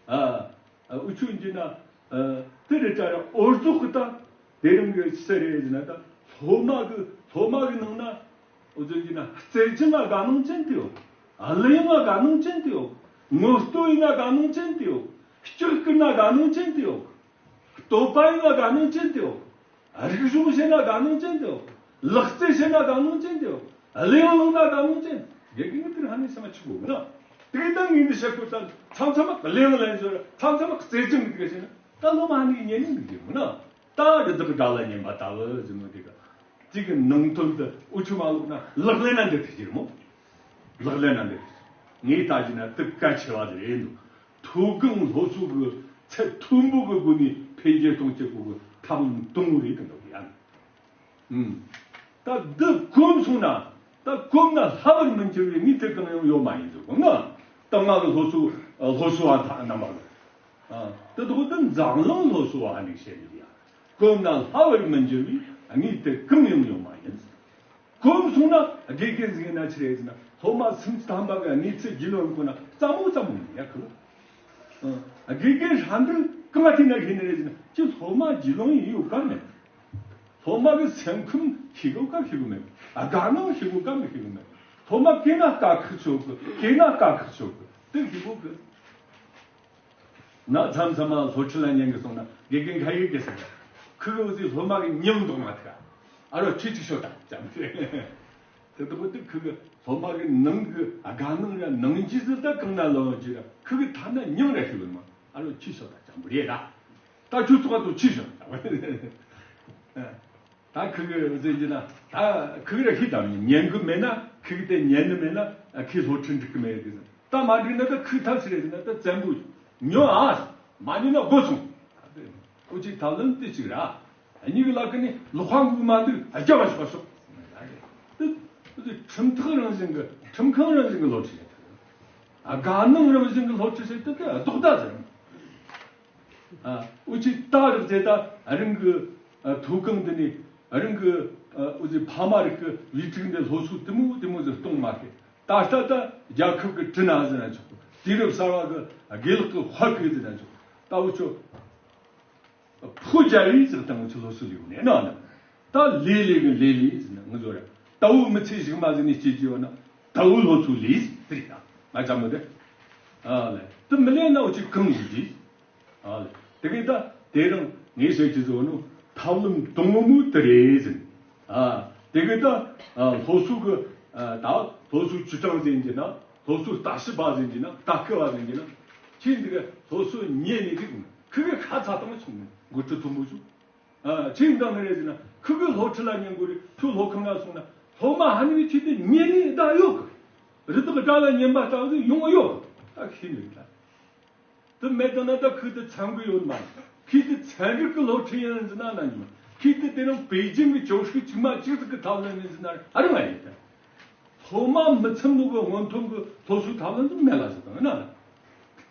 ཨ། ཨ། འུ་ཆོས་འཇི་ན། ཨ། དེ་རེད་ད་ར་འོ་ཟོག་གི་ད། དེ་རིང་གི་ཚེ་རེད་ཟེར་ན་ད། སློབ་མ་གི་སློབ་མ་གི་ནང་ན། འུ་ཆོས་འཇི་ན་རྩེད་འཇོ་ན་དགའ་སྣང་ཅན་དེ་ཡོད། གླུ་དབྱངས་ན་དགའ་སྣང་ཅན་དེ་ཡོད། ངོ་བསྟོད་ཡིན་ན་དགའ་སྣང་ཅན་དེ་ཡོད། སྐྱག་སྐུར་ན་དགའ་སྣང་ཅན་དེ་ཡོད། བསྟོད་པ་ཡིན་ན་དགའ་སྣང་ཅན་དེ་ཡོད། རིག་གཞུང་བཤད་ན་དགའ་སྣང་ཅན་དེ་ཡོད། ལག་རྩལ་བཤད་ན་དགའ་སྣང་ཅན་དེ་ཡོད། གླུ་དབྱངས་བླངས་ན་དགའ་སྣང་ཅན། དགེ་རྒན་གྱིས་དེར་ཧ་ནས་སེམས་མ་ཆུད་གོ་གི་ན། དེ་གི་ད་ངས་འདི་བཤད་གོ་ད་མཚམས་མཚམས་གླུ་དབྱངས་ལེན་ཟེར། མཚམས་མཚམས་རྩེད་འཇོ་འདི་ག་བཤད་ན་ད་སློབ་མ་ཧ་ནས་ཉན་ནི་འདུག་གི་མོ་ན། ད་རི་དྭགས་སྒྲ་ལ་ཉན་པ་ལྟ་བུ་ཟེར་མོ་དེ་ག། གཅིག་གི་ནང་དོན་དུ་འུ་ཆོས་མ་ཀློག་ན་ལག་ལེན་ན་འདི་ཐུག་ཀྱི་རེད་མོ། ལག་ལེན་ན་འདི་ཐུག་ངས་ལྟ་རྒྱུ་ན་དེ་གལ་ཆེ་བ་དེ་རེད་འདུག་མཐོ་སྒང་སློབ་གསོ་གི་ཚད་མཐོན་པོ་གི་སྒོ་ནས་འཕེལ་རྒྱས་གཏོང་བྱེད་དགོས་གི་ཐབས་ལམ་དང་པོ་རེད་དེ་འདུག་ཡ། ཨུམ། ད་འདི་གོམས་སོང་ན། ད་གོམས་ན་སླ་བར་མི་འགྱུར་བའི་ངས་དེ་གང་ཡང་ཡོད་མ་ཡིན་ཟེར་གོ་ང་། ད་ང་གི་སློབ་གསོ་སློབ་གསོ་བ་ད་རྣམ་པ་གི། ཨ། དེ་དག་ཏུ་འཛམ་གླིང་སློབ་གསོ་བ་ནས་བཤད་ནི་ཡ། གོམས་ན་སླ་བར་མི་འགྱུར་བའི་ངས་དེ་གང་ཡང་ཡོད་མ་ཡིན། གོམས་སོང་ན་དགེ་རྒན་ཟིག་ཡིན་ན་ཆི་རེད་ཟེར་ན། སློབ་མ་སུམ་ཅུ་ཐམ་པ་གི་གནས་ཚུལ་རྒྱུས་ལོན་དགོས་ན་སླ་མོ་སླ་མོ་ཡིན་ཡ་ཁུ། ཨ། དགེ་རྒན་ཧྲ་འདི་གང་ཐད་ན་ཤེས་ནི་རེད་ཟེར་ན། ཅི་སློབ་མ་རྒྱུས་ལོན་ཡིན་ཡོད་ག་མེད། སློབ་མ་གི་སེམས་ཁམས་ཤེས་གོ་ག་ཤེས་གོ་མེད། དགའ་སྣང་ཤེས་གོ་ག་མི་ཤེས་གོ་མེད། སློབ་མ་སྐྱིད་ན་དཀའ་ཁག་ཆོག་གི། སྐྱིད་ན་དཀའ་ཁག་ཆོག་གི། དེ་ཤེས་གོ་གི། ན་མཚམས་མཚམས་མ་སློབ་ཁྲིད་ལ་ཉན་གི་སོང་ན་དགེ་རྒན་ཁ་ཡིག་གི་ཟེར། ཁུ་གི་འུ་ཚོའི་སློབ་མ་གི་མྱིང་འདོགས་མ་ཐུབ། ཨ་རོ་ཁྱོད་ཅིག་ཤོད་ད་ཙམ་རེད། དེ་ལྟ་བུ་དེ་ཁུ་གི་སློབ་མ་གི་ནང་གི་དགའ་སྣང་ར་ནང་རྒྱུས་ཟིག་ད་གང་ན་ལོན་རྒྱུ་ར། ཁུ་གི་ཐ་ན་མྱིང་ར་ཤེས་གི་མ། ཨ་རོ་ཁྱོད་ཤོད་ད་ཙམ་རེད་ད། ད་ཁྱོད་ཚོགས་པ་དུ་ཁྱོད་ཤོད་ད། ད་ཁུ་གི་རེ་ཟེར་གྱི་ན་ད་ཁུ་གི་ར་ཤི་དམ་ཉན་གི་མེད་ན། ཁུ་གི་དེ་ཉན་ནི་མེད་ན་ཁུའི་སློབ་ཁྲིད་འགྲིག་གི་མེད་གི། ད་མ་འགྲིག་ན་ད་ཁུ་ཐབས་ཤིག་རེད་ཟེར་ན། ད་བཙན་པོ་ཉོ་ཨ། མ་ཉོ་ན་དགོས་སོང་། ཁོ་ཅིག་ཐབས་ལམ་དེ་གཅིག་ར། གཉིས་ཀྱི་ལག་གི་ནི་ལོག་ཁང་གི་མ་འདུག་རྒྱབ་ལ་ཤོག་ཤོག། དེ་ཁྲིམས་ཐག་རང་བཞིན་གི་ཁྲིམས་ཁང་རང་བཞིན་གི་སློབ་ཁྲིད་རེད། དགའ་སྣང་རང་བཞིན་གི་སློབ་ཁྲིད་ཟེར་དེ་དེ་ལྡོག་ཟླ་ཟེར། ཨ། འུ་ཅི་ད་རེད་ཟེར། ད་རང་གི་ཨ་མཐོ་སྒང་འདི་ནས་རང་གི་ཨ་འུ་ཅི་ཕ་མ་རིགས་ཀྱི་བུ་ཕྲུག་འདི་སློབ་གསོ་དེ་མོ་དེ་མོ་ཟིག་གཏོང་མ་ཤེས། ད་ལྟ་ད་རྒྱལ་ཁབ་ཀྱི་དྲིན་ན་ཟེར་ན་ཆོག་དུས་རབས་གསར་བ་གི་དགེ་ལགས་ཀྱི་དཔལ་གྱིས་ཟེར་ན་ཆོག་ད་འུ་ཆོ་ཕོ་རྒྱལ་བའི་ཟིག་དང་འུ་ཆོ་སློབ་གསོ་ལས་ཡོང་ནས་ན་ན། ད་ལས་ལས་གི་ལས་ལས་ཟེར་ན་ངུ་ཟོ་ར། ད་འུ་མི་ཚེ་ཞིག་མ་ཟིན་ནས་སྐྱེ་རྒྱུ་ཡོད་ན་ད་འུ་སློབ་གསོ་ལས་ཟེར་ན་ང་ཅག་མི་དེ། ཨ་ལས་དེ་མི་ལས་ན་འུ་ཅི་གང་ཡིན་གྱི། ཨ་ལས་དེ་གི་ད་དེ་རིང་ངས་བཤད་ཀྱི་ཟོ་ནུ་ཐབས་ལམ་དང་པོ་མོ་དེ་རེད་ཟེར། ཨ་དེ་གི་ད་ཨ་སློབ་གསོ་གི་ ད་སློབ་གསོའི་ཅི་གྲངས་ཟིན་གྱི་ན། སློབ་གསོའི་ལྟ་ཞིབ་པ་ཟིན་གྱི་ན། ལྟ་སྐུལ་བ་ཟིན་གྱི་ན། ཁྱེད་འདི་ག་སློབ་གསོ་ཉན་ནས་འདུག་ཁུ་གི་ཁ་ཚ་དང་སོང་ནས་འགོ་ཁྲིད་མཐོན་པོ་ཞུ། ཨ། ཁྱེད་འདང་ནི་རེད་ཟེར་ན། ཁུ་གི་སློབ་ཁྲིད་ལ་ཉན་དགོས་རེད། ཁྱོད་སློབ་ཁང་ལ་སོང་ན་སློབ་མ་ཧ་ནི་ཁྱེད་དེ་ཉན་ནས་ད་ཡོད་གི། རི་དྭགས་དགྲ་ལ་ཉན་པ་ལྟ་བུ་ཡོང་ཡོད་གི། ད་ཁྱེད་ནི་ད། དེ་མེད་དང་ན་ད་ཁུ་དེ་ཚང་གི་ཡོད་མ་རེད། ཁྱེད་དེ་ཚན་རིག་གི་སློབ་ཁྲིད་ཡིན་ཟེར་ན་ན་ཉི་མ། ཁྱེད་དེ་དེ་རིང་པེ་ཅིང་གི་ཅོ་ཧྲི་ཆི་མ་ཅིག་ཟིག་གི་ཐབས་ལ་ནི་ཟེར་ན་ཨ་རི་མ་ཡིན་ད། སློབ་མ་མི་ཚང་ནོ་གི་སྔོན་ཐོན་གི་སློབ་གསོའི་ཐབས་ལ་ནི་མེད་ལ་ཟེར་དང་ན།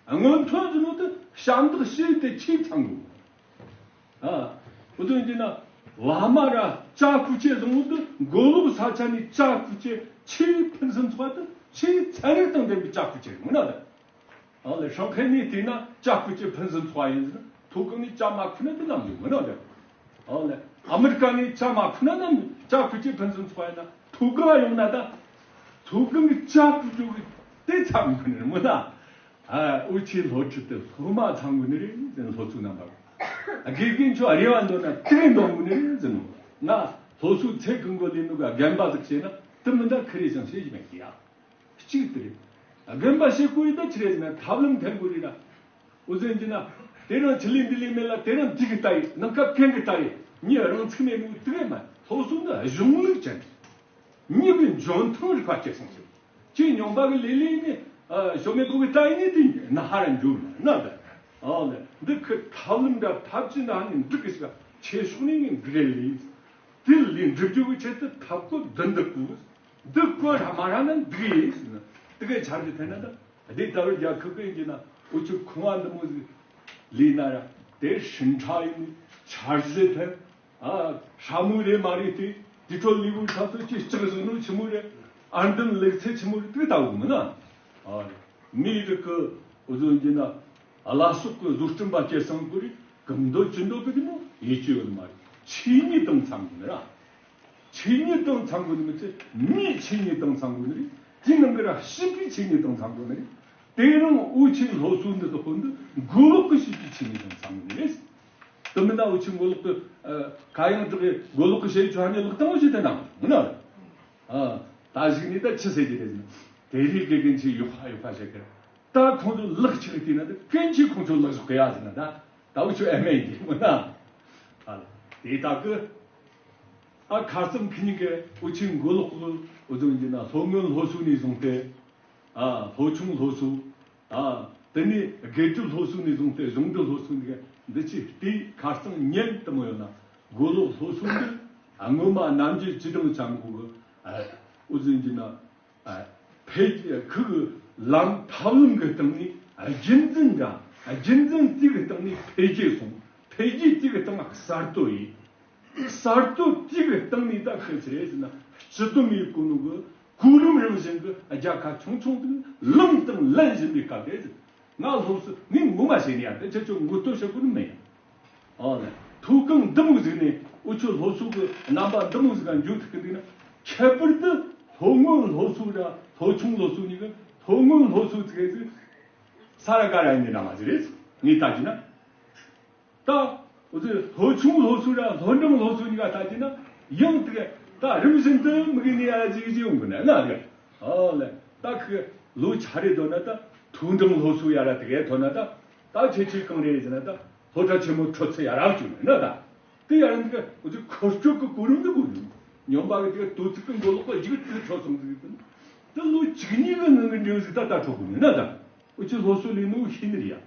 སྔོན་ཐོན་ཟེར་ནོ་དེ་ཞབས་འདེགས་ཞུས་ཏེ་ཁྱེད་ཚང་གི། ཨ། འུ་ཚོ་ཡིན་ན་བླ་མ་ར་ཅ་ཁུ་ཅེ་བཟང་བོ་དེ་མགོ་ལོག་ས་ཆ་ནས་ཅ་ཁུ་ཅེ་ཆེས་ཕུན་སུམ་ཚོགས་པ་དེ་ཆེས་ཚན་རིག་དང་ལྡན་པའི་ཅ་ཁུ་ཅེ་ཡིན་ན་ད། ཨོ་ལེ། ཧྲང་ཧའེ་ནས་བལྟས་ན་ཅ་ཁུ་ཅེ་ཕུན་སུམ་ཚོགས་པ་ཡིན་ཟེར་ན། མཐོ་སྒང་ནས་ཅ་མ་ཁུ་ན་དེ་ནམ་ཡོང་མི་ན་དེ། ཨོ་ལེ། ཨ་མི་རི་ཀ་ནས་ཅ་མ་ཁུ་ན་ནམ་ཅ་ཁུ་ཅེ་ཕུན་སུམ་ཚོགས་པ་ཡིན་ན། མཐོ་སྒང་ཡོང་ན་ད། མཐོ་སྒང་གི་ཅ་ཁུ་ཅེ་གི་དེ་ཚ་མི་ཁུ་ནི་མི་ན། ཨ། འུ་ཆོའི་སློབ་ཁྲིད་དེ་སློབ་མ་ཚང་དགོས་ནི་རེད་ཟེར་ན། སློབ་ཕྲུག་རྣམ་པ། དགེ་རྒན་ཚོ་རེ་བ་འདོན་ན་དེ་གི་འདོན་དགོས་ནི་རེད་ཟེར་ནོ། ང་སློབ་གསོའི་ཚད་གང་གོ་ལས་ནོ་ག་རྒན་པ་ཟིག་བྱས་ན་དེ་མི་འདྲ་ཁི་རེ་ཞིང་བྱེད་ཀྱི་མེད་ཀི་ཡ། གཅིག་དེ་རེད། རྒན་པ་བྱེད་དགོས་ཡོད་ད་ཆི་རེད་ཟེར་ན་ཐབས་ལམ་འཐེན་དགོས་རེད་ད། འུ་ཚོ་ཡིན་གྱི་ན། དེ་རིང་ཆི་ལི་འདི་ལི་མེད་ལ་དེ་རིང་འདི་གི་ལྟ་ཡི། ནམ་མཁའ་གན་གི་ལྟ་ཡི། མྱི་རང་ཚུགས་མེད་ནོ་དེ་གི་མ། སློབ་གསོ་འདི་གཞུང་ལུགས་ཅན། མྱི་གི་འཇོན་ཐང་རིག་པ་སྐྱེད་སྲིང་བྱེད། ཁྱེད་ཉོན་པ་གི་ལས་ལས་ནི། ཨ། ཞོ་མེད་གོ་གི་ལྟ་ཡི་ནི་དེ་ན་ཧ་ར་འཇུག་ན་ན་ད། ཨོ་ལེ། འདི་ཁི་ཐབས་ལམ་འདྲ་ཐབས་ཅི་འདྲ་ནི་འགྲིག་གི་ཞིག་ཆེ་ཤོས་ནི་ངས་འགྲིག་ལས། དེ་ལས་འགྲུབ་རྒྱུ་གི་ཆེད་དུ་ཐབས་བཀོད་འདི་འདི་བཀོད། འདི་བཀོད་ར་མ་ར་ན་འདི་ཡིན་ཟེར་ན། དེ་གའི་ཆ་རྒྱུ་དེ་ན་ད། དེ་ལྟ་བུར་རྒྱལ་ཁབ་ཀྱི་ཡིན་གྱི་ན། འུ་ཆོ་ཁང་བ་འདི་མོ་ཟིག་ལས་ན་ར། དེ་ཧྲིན་ཁྲ་ཡིན། འཆར་གཞི་ཐད། ཨ། ཧྲ་མོ་རེད་མ་རེད་དེ། དེ་ཚོ་ལས་བུ་ཐ་ཚོ་ཅི་ལྕགས་བཟོ་ནོ་ཆི་མོ་རེད། ཨར་འདམ་ལེགས་ཚད་ཆི་མོ་རེད། དེ་ལྟ་བུ་མིན་ན། ཨ། མི་རིགས་ཀྱི་འུ་ཚོ་ཡིན་གྱི་ན། བླ་སྲོག་གི་བཟོ་སྐྲུན་པ་སྐྱེད་སྲིང་དགོས་རེད། གང་འདོད་ཅི་འདོད་གི་དེ་མོ་ཡིད་ཆེས་ཡོད་མ་རེད། ཆོས་ཉིད་དང་འཚམ་གི་ནི་ར། ཆོས་ཉིད་དང་འཚམ་དགོས་ནི་མི་ཚད་མིའི་ཆོས་ཉིད་དང་འཚམ་དགོས་ནི་རེད། དེའི་ནང་གི་ར་སྤྱི་པའི་ཆོས་ཉིད་དང་འཚམ་དགོས་ནི་རེད། དེ་རིང་འུ་ཆོའི་སློབ་གསོ་འདི་དག་གོ་འདི་མགོ་ལོག་གི་སྤྱི་པའི་ཆོས་ཉིད་དང་འཚམ་དགོས་ནི་རེད། དེ་མིན་ན་འུ་ཆོའི་མགོ་ལོག་གི། ཨ། ག་ཡང་དྲག་གི་མགོ་ལོག་གི་བཤད་ཆོག་ནི་ལག་སྟངས་བྱེད་དེ་ནང་ཡིན་ན། ཨ། ད་གཞུག་ནས་ད་ཆི་ཟེར་གྱི་རེད་ཟེར་ན། དེ་རིགས་དགེ་རྒན་ཆེ་ཡོད་ཧ་ཡོད་ཧ་བྱེད་གི། ད་ཁོང་ཚོ་ལག་ཆགས་དེ་ན་ད་གན་ཆེ་ཁོང་ཚོ་ལག་ཟུག་གི་ཡ་ཟེར་ན་ད། ད་འུ་ཆོ་ཨེ་མེད་ཡིན་མོ་ན། ཨ། དེ་ད་གི། ཨ། ཁ་རྩང་ཁི་གཉིས་ཀས་འུ་ཆོའི་མགོ་ལོག་གི་འུ་ཚོ་ཡིན་གྱི་ན་སློབ་སྔོན་སློབ་གསོ་ནས་བཟུང་སྟེ། ཨ། སློབ་ཆུང་སློབ་གསོ། ཨ། དེ་ནས་དགེ་སྒྲུབ་སློབ་གསོ་ནས་བཟུང་སྟེ་གཞུང་འབྲེལ་སློབ་གསོ་འདི་འདི་ཆེ་དེའི་ཁ་རྩང་ཉན་དུ་མོ་ཡོད་ན། མགོ་ལོག་སློབ་གསོ་འདི་སྔོན་མ་ནམ་རྒྱུན་ཅི་དང་ཅང་གོ་གི། ཨ། འུ་ཚོ་ཡིན་གྱི་ན། ཨ། འཕེལ་རྒྱས་ཁུ་གི་ལམ་ཐབས་ལམ་གི་སྟེང་ནས་རྒྱུན་འཛིན་འདྲ། རྒྱུན་འཛིན་དེ་གི་སྟེང་ནས་འཕེལ་རྒྱས་སོང་། འཕེལ་རྒྱས་དེ་གི་སྟེང་ན་གསར་གཏོད་ཡིན། གསར་གཏོད་དེ་གི་སྟེང་ནས་ད་ཁྱོད་ཚོས་ཟེར་ན་སྤྱི་བསྡོམས་ཡེད་གོ་ནོ་གི་གོ་རིམ་རིམ་བཞིན་གི་རྒྱལ་ཁ་ཆུང་ཆུང་དེ་ལམ་དང་ལན་བཞིན་པའི་སྐབས་རེད། ང་སློབ་གསོ་ངས་ངོ་མ་བྱས་ནས་ཡ་དེ་ཁྱེད་ཚོ་ངོ་སྤྲོད་བྱེད་དགོས་ནི་མེད་ཡ། ཨོ་ལེ། མཐོ་སྒང་འདི་མོ་ཟིག་ནས་འུ་ཆོ་སློབ་གསོ་གི་རྣམ་པ་འདི་མོ་ཟིག་ག་འཇུག་ཐུབ་ཀི་འདུག་ན། ཁྱད་པར་དུ་སློབ་སྔོན་སློབ་གསོ་ར་སློབ་ཆུང་སློབ་གསོ་གཉིས་ཀ། སློབ་སྔོན་སློབ་གསོ་ཟིག་གི་ཟིག་ས་ར་ཀ་ར་ཡིན་ནི་འདྲ་མ་ཟིག་རེད། ངས་ལྟ་རྒྱུ་ན། ད་འུ་ཚོས་སློབ་ཆུང་སློབ་གསོ་ར་སློབ་འབྲིང་སློབ་གསོ་གཉིས་ཀ་ལྟ་རྒྱུ་ན། ཡང་དེ་ག་ད་རིམ་བཞིན་དུ་མི་གི་ནི་ཡ་ར་ཅིག་ཅིག་ཡོང་གི་ན་ན་རེད། ཨོ་ལེ། ད་ཁི་ལོ་ཆ་རེ་དོ་ན་ད་མཐོ་འབྲིང་སློབ་གསོ་ཡ་ར་དེ་གའི་ཐོ་ན་ད། ད་ཁྱེད་ཆོས་གང་རེད་ཟེར་ན་ད་སློབ་གྲྭ་ཆེན་མོ་འཕྲོད་ཚེ་ཡ་རབས་བྱུང་ན་ད། དེ་ཡ་རབས་འདི་ག་འུ་ཚོས་འཁོར་སྐྱོད་ཀྱི་གོ་རིམ་འདི་གོ་རིམ། ཉོན་པ་གི་དེ་ག་དོ་ཚིགས་ཀྱི་མགོ་ལོག་གི་ཡིག་དེ་འཕྲོད་སོང་ཟིག་དེ། དེ་ལོ་གཅིག་གཉིས་ཀྱི་ནང་གི་འབྲས་བུ་ཟིག་ད་ད་འཕྲོད་གོ་ནི་ན་ད། འུ་ཚོས་སློབ་གསོ་ལས་ནོ་ཤེས་ནི་རེད་ཡ།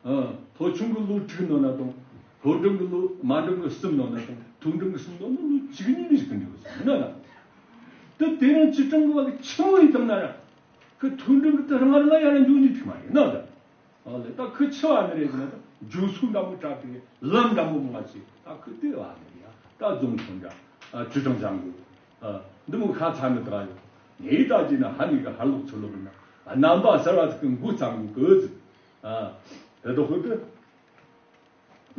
ཨ། སློབ་ཆུང་གི་ལོ་དྲུག་ནང་ན་དང་། སློབ་འབྲིང་གི་ལོ་མ་འབྲིང་གི་གསུམ་ནང་ན་དང་། མཐོ་འབྲིང་གི་གསུམ་ནང་ན་ལོ་གཅིག་གཉིས་ནི་ཞིག་གི་འབྲས་བུ་ཟིག་ན་ད། དེ་དེ་རིང་སྤྱི་བཏང་གི་བ་གི་ཆི་མོ་ཡིན་དང་ན་ར། ཁི་མཐོ་འབྲིང་གི་དེ་རང་རང་ཡ་ར་འཇུག་ནི་ཐུག་མ་རེད་ན་ད། ཨ་ལེ། ད་ཁི་ཆི་བ་ནི་རེད་ཟེར་ན་ད་རྒྱུ་སུ་འདྲ་མོ་དྲག་གི་ལམ་འདྲ་མོ་མང་ཆེ་ད་ཁི་དེ་བ་ནི་རེད་ཡ། ད་རྫོང་ཁོང་འདྲ། ཨ། ཅུ་ཀྲང་ཅང་གོ། ཨ། འདི་མོ་ཁ་ཚ་ནི་དག་ཡོད། ངས་ད་ཅི་ན་ཧ་ནི་གི་ཧ་ལོག་ཚུར་ལོག་ན་རྣམ་པ་གསར་བ་ཟིག་གི་མགོ་ཚང་གོ་གི་ཟིག། ཨ། དེ་དོ་ཧུ་དུ།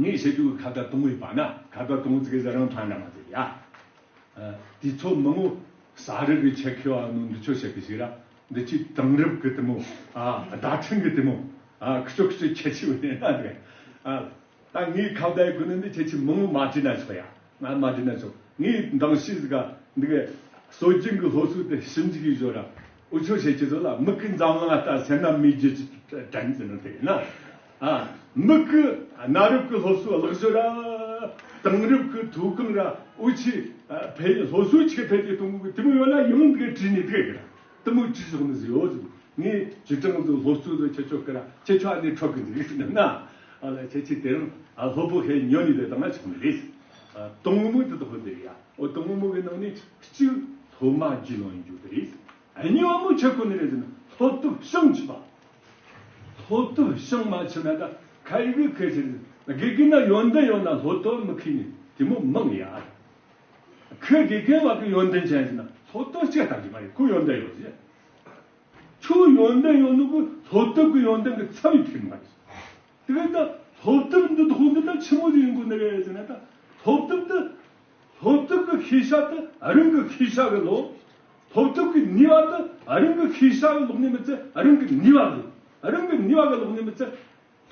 ངས་བཤད་རྒྱུ་གི་ཁ་བརྡ་དང་པོའི་བར་ན་ཁ་བརྡ་དང་པོ་ཟིག་གི་ཟ་རང་ཐང་འདྲ་མ་ཟིག་ཡ། ཨ། དུས་ཚོད་མང་བོ་ས་རུབ་གི་ཆེད་མཁས་བ་ནོ་འདི་ཆོ་བཤད་གི་ཞིག་ར། འདི་ཆོས་དེང་རབས་གི་དེ་མོ། ཨ། བརྡ་འཕྲིན་གི་དེ་མོ། ཨ། ཁི་ཆོ་ཁི་ཆོ་ཁྱད་ཆོས་ཡོད་ནི་ན་འདི། ཨ། ད་ངའི་ཁ་བརྡའི་སྒོ་ནས་འདི་ཁྱད་ཆོས་མང་བོ་མ་བྲིས་ན་ཆོག་ཡ། ང་མ་བྲིས་ན་ཆོག། ངའི་འདང་ཤེས་ཟིག་ག་འདི་གི་ སྲོལ་རྒྱུན་གྱི་སློབ་གསོ་དེ་ཞིབ་འཇུག་གིས་བཟོ་ར། འུ་ཆོ་བཤད་ཀྱི་ཚོ་ལ་མིག་གི་འཛམ་གླིང་ལྟ་སེམས་ན་མེ་རྒྱུད་ཀྱི་དྲན་ཟེར་ནོ་དེ་ཡིན་ན། ཨ། མིག་གི་གནའ་རབས་ཀྱི་སློབ་གསོ་ལག་བཟོ་ར། དེང་རབས་ཀྱི་ཐོག་ཁང་ར། འུ་ཆོས་ཕན་སློབ་གསོ་ཆེ་འཕེལ་རྒྱས་གཏོང་གི་དེ་མོ་ཡོད་ན་ཡང་འདི་ག་བྲིས་ནས་དེ་ག་དེ་མོ་བྲིས་བཞག་ནི་ཟིག་ཡོད་ཟིག་ངས་ཅི་ཀྲང་དུ་སློབ་གསོ་དུ་ཁྱེད་ཆོ་ཀ་ར་ཁྱེད་ཆོ་ཨ་ནེ་འཕྲོག་གི་འདུག་ཟེར་ན། ཨ་ལ་ཁྱེད་ཆོས་དེ་རིང་ཨ་སློབ་བུ་ཧེ་ཉོ་ནི་དེ་དང་ང་ཆོག་ནི་རེད། ཨ་དང་པོ་དེ་དག་དེ་རེད་ཡ། འོ་དང་པོ་གི་ནང་ནས་གཅིག་སློབ་མ་རྒྱུས་ལོན་ཡིན་རྒྱུ་དེ་རེད། གཉིས་པ་མོ་ཆེ་ཁོ་ནི་རེད་ཟེར་ན་སློབ་དེབ་བྱང་ཆུབ་པ། སློབ་དེབ་བྱང་མ་ཆུབ་ན་ད་ཁ་ཡི་གི་ཁེ་ཆེ་རེད། དགེ་རྒན་ན་ཡོན་ཏན་ཡོད་ན་སློབ་དེབ་མི་ཁེ་ནི་དེ་མོ་མང་ཡ། ཁོས་དགེ་རྒན་བ་གི་ཡོན་ཏན་ཅན་ཟེར་ན་སློབ་དེབ་ཅིག་ལྟ་རྒྱུ་མ་རེད། ཁོ་ཡོན་ཏན་ཡོད་ཟེར། ཁྱོད་ཡོན་ཏན་ཡོད་ནོ་གི་སློབ་དེབ་གི་ཡོན་ཏན་གི་ཚབ་ཡིན་ཐུབ་མ་རེད། དེ་ག་ད་སློབ་དེབ་འདི་དག་འདི་ད་ཆི་མོ་ཟིག་ཡིན་དགོས་ནི་རེད་ཟེར་ན། ད་སློབ་དེབ་འདི་སློབ་དེབ་གི་ཤེས་བྱ་དེ་རང་གི་ཤེས་བྱ་གི་ལོག་སློབ་དེབ་གི་ནུས་པ་དེ་རང་གི་ཤེས་བྱ་གི་ལོག་ནས་མི་ཚད། རང་གི་ནུས་པ་གི་རང་གི་ནུས་པ་གི་ལོག་ནས་མི་ཚད།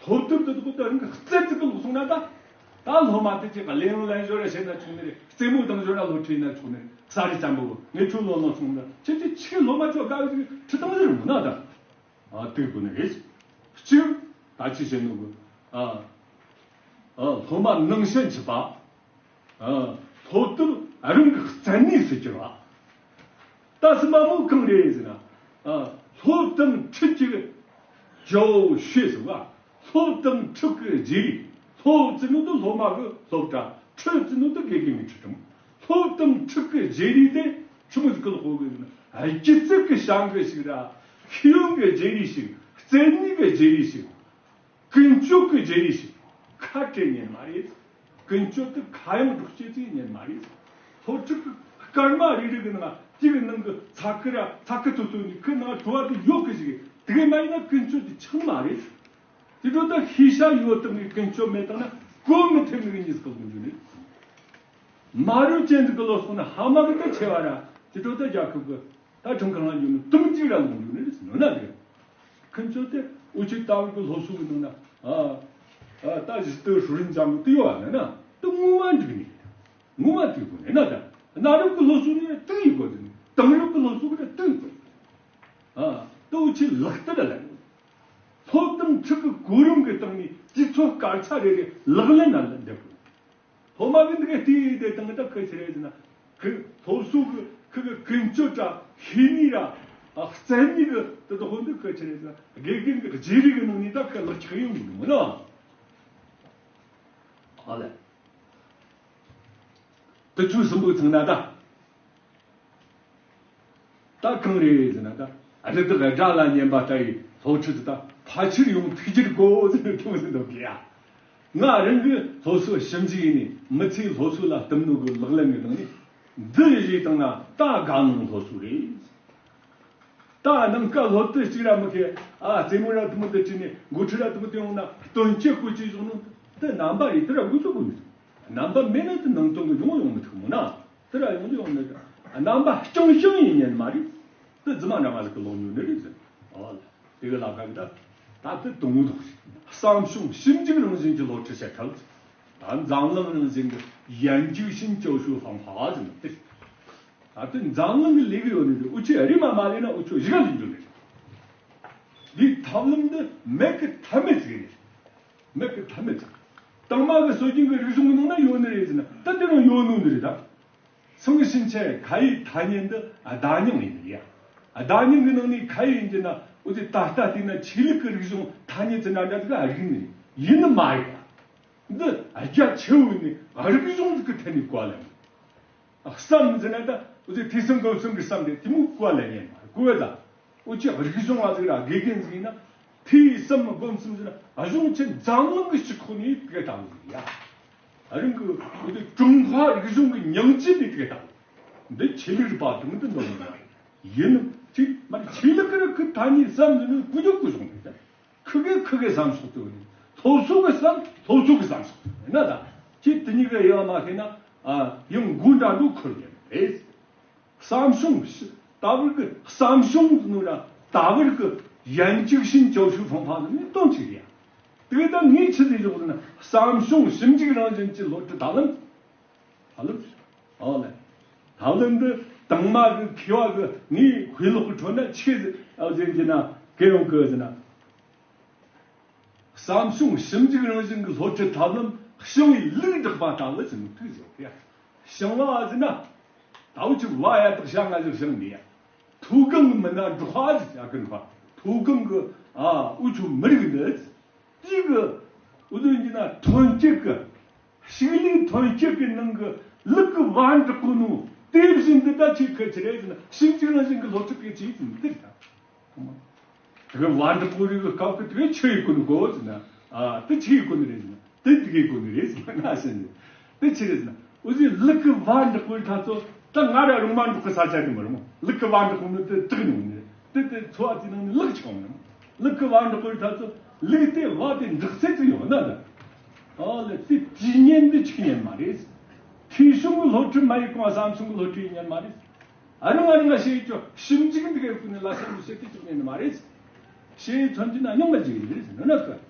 སློབ་དེབ་དེ་དག་དེ་རང་གི་རྩལ་ཅིག་གི་ལོག་སོང་ན་ད། ད་སློབ་མ་དེ་ཅིག་གླེང་ལན་ཞོར་ར་བྱས་ན་ཆོག་ནི་རེད། རྩེད་མོ་བཏང་ཞོར་ར་སློབ་ཁྲིད་ན་ཆོག་ནི་རེད། ས་རི་ཅན་པོ་ངས་ཁྱོད་ལོ་ལོ་སོང་ན་ཁྱེད་ཀྱི་ཆི་སློབ་མ་ཚོ་དགའ་བའི་ཁྲི་སྟོང་ཟེར་མོ་ན་ད། ཨ་དེ་དགོས་ནི་རེད། གཅིག་ད་ཅི་བྱེད་ནོ་གི། ཨ་ཨ་སློབ་མ་ནང་བྱན་ཆུད་པ། ཨ་སློབ་དེབ་རང་གི་རྩལ་ནུས་སུ་གྱུར་བ། ད་གསུམ་པ་མོ་གང་རེད་ཟེར་ན། ཨ་སློབ་དང་ཁྲིད་ཀྱི་ཇོ་ཤེས་སུ་བ། སློབ་དང་ཁྲིད་ཀྱི་རྗེས་ལུས། སློབ་ཟེར་ནོ་དེ་སློབ་མ་གི་སློབ་གྲྭ། ཁྲིད་ཟེར་ནོ་དེ་དགེ་རྒན་གི་ཁྲིད་ཁྲིམས། སློབ་དང་ཁྲིད་ཀྱི་རྗེས་ལུས་དེ་ཆི་མོ་ཟིག་གི་ལོག་གོ་གི་ཟེར་ན། སྒྱུ་རྩལ་གི་བྱ་འགུལ་ཞིག་ར། ཤེས་ཡོན་གི་རྗེས་ལུས་ཤིག་རྩལ་ནུས་གི་རྗེས་ལུས་ཤིག་ཀུན་སྤྱོད་ཀྱི་བརྗེ་རེས་ཤིག་ཁ་བྲལ་ཉན་མ་རེད། ཀུན་སྤྱོད་དེ་ཁ་ཡང་སྒྲོག་བྱེད་ཅིག་ཉན་མ་རེད། སློབ་ཕྲུག་གི་སྐར་མ་རེ་རེ་གི་ནང་དེ་གི་ནང་གི་ཚ་ཁུ་ར་ཚ་ཁུ་ཐུ་ཐུ་ནི་ཁུ་ནང་བྲོ་བ་དེ་ཡོད་གི་ཞིག་དེ་གི་མ་ཡིན་ན་ཀུན་སྤྱོད་དེ་ཆགས་མ་རེད། དེ་འཕྲོ་ད་ཤེས་བྱ་ཡོད་དམ་གི་ཀུན་སྤྱོད་མེད་དང་ན་གོ་མི་ཐེབས་ནི་གི་གཉིས་སུ་གི་ལོག་འགྱུར་ནི། མ་རུ་ཅན་ཟིག་གི་ལོག་སོང་ན་ཧ་མ་གི་ད་ཆེ་བ་ར་དེ་འཕྲོ་ད་རྒྱལ་ཁབ་གི་ད་ཁྲིམས་ཁང་ལ་འགྱུར་ནི་དུམ་གཅིག་ར་ལོག་འགྱུར་ནི་རེད་ཟེར་ནོ་ན་དེ། ཁུན་ཆོ་དེ་འུ་ཆོ་ལྟ་བུ་གི་སློབ་གསོ་གི་ནང་ན་ཨ་ཨ་ད་གཞི་རྩའི་སྲོལ་རྒྱུན་འཇམ་དུ་ཡོད་ཨ་ན་ན་དུ་ངོ་མ་འགྲིག་ནི་ངོ་མ་དུ་དགོས་ནི་ན་ད་གནའ་རབས་གི་སློབ་གསོ་ནི་དུ་ཡི་དགོས་ནི་དེང་རབས་གི་སློབ་གསོ་གི་ན་དུ་ཡི་དགོས་ཨ་ད་འུ་ཆོ་ལག་བསྟར་ལ་ལ་སློབ་དང་ཕྲུག་གི་གོ་རིམ་གི་སྟེང་ནས་དུས་ཚོད་སྐར་ཆ་རེ་རེ་ལག་ལེན་ན་ལ་འདེབས་དགོས། སློབ་མ་གི་འདི་ག་བལྟས་དེ་དང་ད་ཁི་ཆི་རེད་ཟེར་ན། ཁི་སློབ་གསོ་གི་ཁི་གི་ཀུན་སྤྱོད་དྲ་ཤེས་ནུས་ར་རྩལ་ནུས་གི་དེ་དག་འདི་ཁི་ཆི་རེད་ཟེར་ན་དགེ་རྒན་གི་རྗེས་ལུས་གི་ནང་ནས་ད་ཁི་ལག་ཆགས་ཡོང་གི་མིན་ན། ཨ་ལས། དེ་ཚོའི་གསུམ་པོ་ཚང་ན་ད། ད་གང་རེད་ཟེར་ན་ད་རི་དྭགས་དགྲ་ལ་ཉན་པ་ལྟ་བུའི་སློབ་ཕྲུག་དེ་ད་ཕལ་ཆེར་ཡོང་ཐུག་རྒྱུར་དགོས་ཟེར་ནས་ཐུག་ཟིན་འདུག་གི་ཡ། ང་རང་གི་སློབ་གསོ་ཞིབ་འཇུག་ཡིན་ནས་མི་ཚེའི་སློབ་གསོ་ལ་བསྟུན་ནོ་གི་ལག་ལེན་གི་ནང་ནས་འདི་ཡི་རིགས་དང་ན་ད་དགའ་སྣང་སློབ་གསོ་རེད། ད་ནང་སྐབས་སློབ་དེབ་གཅིག་ར་མི་ཁེ་ཨ་རྩེད་མོ་ར་དུ་མོ་དེ་བྲིས་ནས་འགོ་ཁྲིད་ར་དུ་མོ་དེ་ཡོང་ན་སྟོན་སྐྱེ་བཀོལ་ཅི་བཟུང་ནོ་དེ་རྣམ་པ་རེད། དེ་ར་དགོས་ཚོད་དགོས་མི་འདུག་རྣམ་པ་མེད་ན་དེ་ནང་དོན་གི་ཡོང་ཡོང་མི་ཐུབ་མོ་ན། དེ་ར་ཡོང་དུ་ཡོང་མེད་ཀྱང་རྣམ་པ་རྐྱང་རྐྱང་ཡིན་ཉན་མ་རེད། དེ་རྫུན་མ་འདྲ་མ་ཟིག་གི་ལོག་ཉོ་ནི་རེད་ཟེར། ཨོ་ལ། དེ་གི་ལ་ཁ་གི་ད་ད་དེ་དུང་ལོག་ཞིག་བསམ་བྱུང་ཞིབ་འཇུག་རང་བཞིན་གྱི་སློབ་ཁྲིད་བྱེད་ཐབས། ད་འཛམ་གླིང་རང་བཞིན་གྱི་ཡན་ཅིག་ཤིན་教学方法ཟེར་ནི་དེ། ད་དེ་འཛམ་གླིང་གི་ལས་གི་ཡོད་ནི་རེད། འུ་ཆོས་རིག་མ་མ་ལས་ན་འུ་ཆོས་གཞི་ག་ལས་འགྱོ་ནི་རེད། འདིའི་ཐབས་ལམ་འདི་མེད་གི་ཐབས་མེད་ཟིག་རེད། མེད་གི་ཐབས་མེད་ཟིག་དང་མ་གི་སྲོལ་རྒྱུན་གི་རིག་གཞུང་གི་ནང་ན་ཡོད་ནི་རེད་ཟེར་ན་ད་འདི་རང་ཡོད་ནོ་ནི་རེད་ད། 从现在开始 ཐ་སྙད་འདི་བརྡ་རྙིང་ཡིན་ནི་ཡ། བརྡ་རྙིང་གི་ནང་ནས་ཁ་ཡིན་གྱི་ན་འོ་དེ་ད་ལྟ་བལྟས་ན་ཆོས་ལུགས་ཀྱི་རིག་གཞུང་ཐ་སྙད་ཅི་འདྲ་འདྲ་ཟིག་རིག་ནི་ཡིན་ནི་མ་རེད། འདི་རྒྱ་ཆེ་བོ་ནི་རིག་གཞུང་ཟིག་གི་ཐད་ནས་གོ་ལ་ཡིན། བསམ་ཟེར་ན་ད་འུ་ཚོས་ཐོས་བསམ་སྒོམ་གསུམ་གྱི་བསམ་དེ་དེ་མོ་གོ་ལ་ཉན་མ་གོ་བས་ད། འུ་ཅག་རིག་གཞུང་བ་ཟིག་ར་དགེ་རྒན་ཟིག་ཡིན་ན་ཐོས་བསམ་སྒོམ་གསུམ་ཟེར་ན་གཞུང་ཆེན་འཛམ་གླིང་གི་སྤྱི་ཁོག་ནས་དེ་ག་ལྟ་བུ་ཟིག་ཡ། རང་གི་འུ་ཚོས་ཀྲུང་ཧྭ་རིག་གཞུང་གི་ཉིང་བཅུད་དེ་དེ་ག་ལྟ་བུ། འདི་ཆོས་ལུགས་པ་དང་འདི་འདོན་མ་ཡིན་ཅིག་མ་ཆོས་ལུགས་ཀྱི་རིགས་ཀྱི་ཐ་སྙད་བསམ་ཟེར་ནས་ཀུ་ཅོ་ཀུ་གཞུང་རེད། ཁི་གེ་ཁི་གེ་བསམ་སོགས་དེ་ནི་སློབ་གསོ་གི་བསམ་སློབ་གསོ་གི་བསམ་སོགས་ཡིན་ན་ད་ཁྱེད་དེ་གཉིས་ཀ་དབྱེ་བ་མ་ཤེས་ན་ཨ་ཡང་མགོ་འདྲ་འགྲོ་ཁུར་ཉན་རེད། བསམ་བྱུང་ལྟ་བུར་གི་བསམ་བྱུང་ནོ་ར་ལྟ་བུར་གི་ཡན་ཅིག་ཤིན教学方法ནི་དོན་གཅིག་རེད། དེ་ད་ངས་ཆི་ཟིག་ཡོད་ན་བསམ་བྱུང་ཞིབ་འཇུག་རང་བཞིན་གྱི་སློབ་ཁྲིད་ད་ལམ། ད་ལམ། ཨོ་ལེ། ད་ལམ་འདི་ དང་མ་གི་མཁས་པ་གི་ངའི་དཔེ་ཀློག་གི་ཁྲོད་ན་ཆི་ཟིག་ཟེར་གྱི་ན་གལ་ཡོང་གི་ཟེར་ན། བསམ་བྱུང་ཞིབ་འཇུག་རང་བཞིན་གྱི་སློབ་ཁྲིད་ཐབས་ལམ་ཞིང་པའི་ལུག་འགྲིག་པ་ལྟ་བུ་ཟེར་ནས་ཐུག་ཟེར་གི་ཡ། ཞིང་བ་ཟེར་ན་ད་འུ་ཅི་བ་ཡ་དག་བྱ་ང་ཞིག་ཞིང་ནས་ཡ། མཐོ་སྒང་གི་མི་སྣ་འབྲོག་པ་ཟེར་བྱ་གི་འདུག་པ། མཐོ་སྒང་གི་ཨ་འུ་ཆོ་མི་རིགས་འདི། དེ་གི་འུ་ཚོ་ཡིན་ན་ཐོན་སྐྱེད་གི་ཕྱུགས་ལས་ཐོན་སྐྱེད་གི་ནང་གི་ལུག་གི་བ་འབྲོག་གོ་ནོ་དེ་བཞིན་འདི་ད་ཅིག་གི་ཅི་རེད་ཟེར་ན་ཞིབ་འཇུག་རང་བཞིན་གི་སློབ་ཁྲིད་གི་ཅིག་ཟེར་ན་འདིར་ད། དེ་གི་བ་འབྲོག་གོ་རིགས་གི་སྐབས་གི་དེ་གི་ཆི་ཡི་གོ་ནི་གོ་ཟེར་ན་ཨ་དེ་ཆི་ཡི་གོ་ནི་རེད་ཟེར་ན་དེ་དེ་གི་གོ་ནི་རེད་ཟེར་ན་ཟེར་ནས་དེ་ཆི་རེད་ཟེར་ན། འུ་ཚོའི་ལུག་གི་བ་འབྲོག་པོའི་ཐ་ཚོ་ད་ང་ར་རོང་མ་འབྲོག་གི་ས་ཆ་དེ་མི་རུང་། ལུག་གི་བ་འབྲོག་པོ་ནི་དེ་དྲག་མྱོང་ནི་དེ་དེ་འཚོ་བ་དེ་ནང་ནས་ལུག་ཆགས་མྱོང་། ལུག་གི་བ་འབྲོག་པོའི་ཐ་ཚོ་ལུག་དེ་བ་དེ་འབྲོག་ཚད་ཅིག་ཡོང་ན་ད། ཨོ་ལེ་དེ་དུས་ཉན་འདི་ཆིག་ཉན་མ་རེད། འཐུས་ཤོང་གི་སློབ་ཁྲིད་མ་ཡི་གོང་བསམ་བྱུང་གི་སློབ་ཁྲིད་ཉན་མ་རེད། ཨ་རང་ཨ་རང་ང་ཤེས་ཡོད་ཅོ་ཞིབ་འཇུག་འདི་གའི་ཁུ་ནི་ལ་སེམས་ཤེས་དེ་ཅིག་ཉན་མ་རེད། ཞེས་མཚོན་གྱི་ན་རྙོག་མ་ཅིག་ཡིན་རེད་ཟེར་ན་ན་ཀ།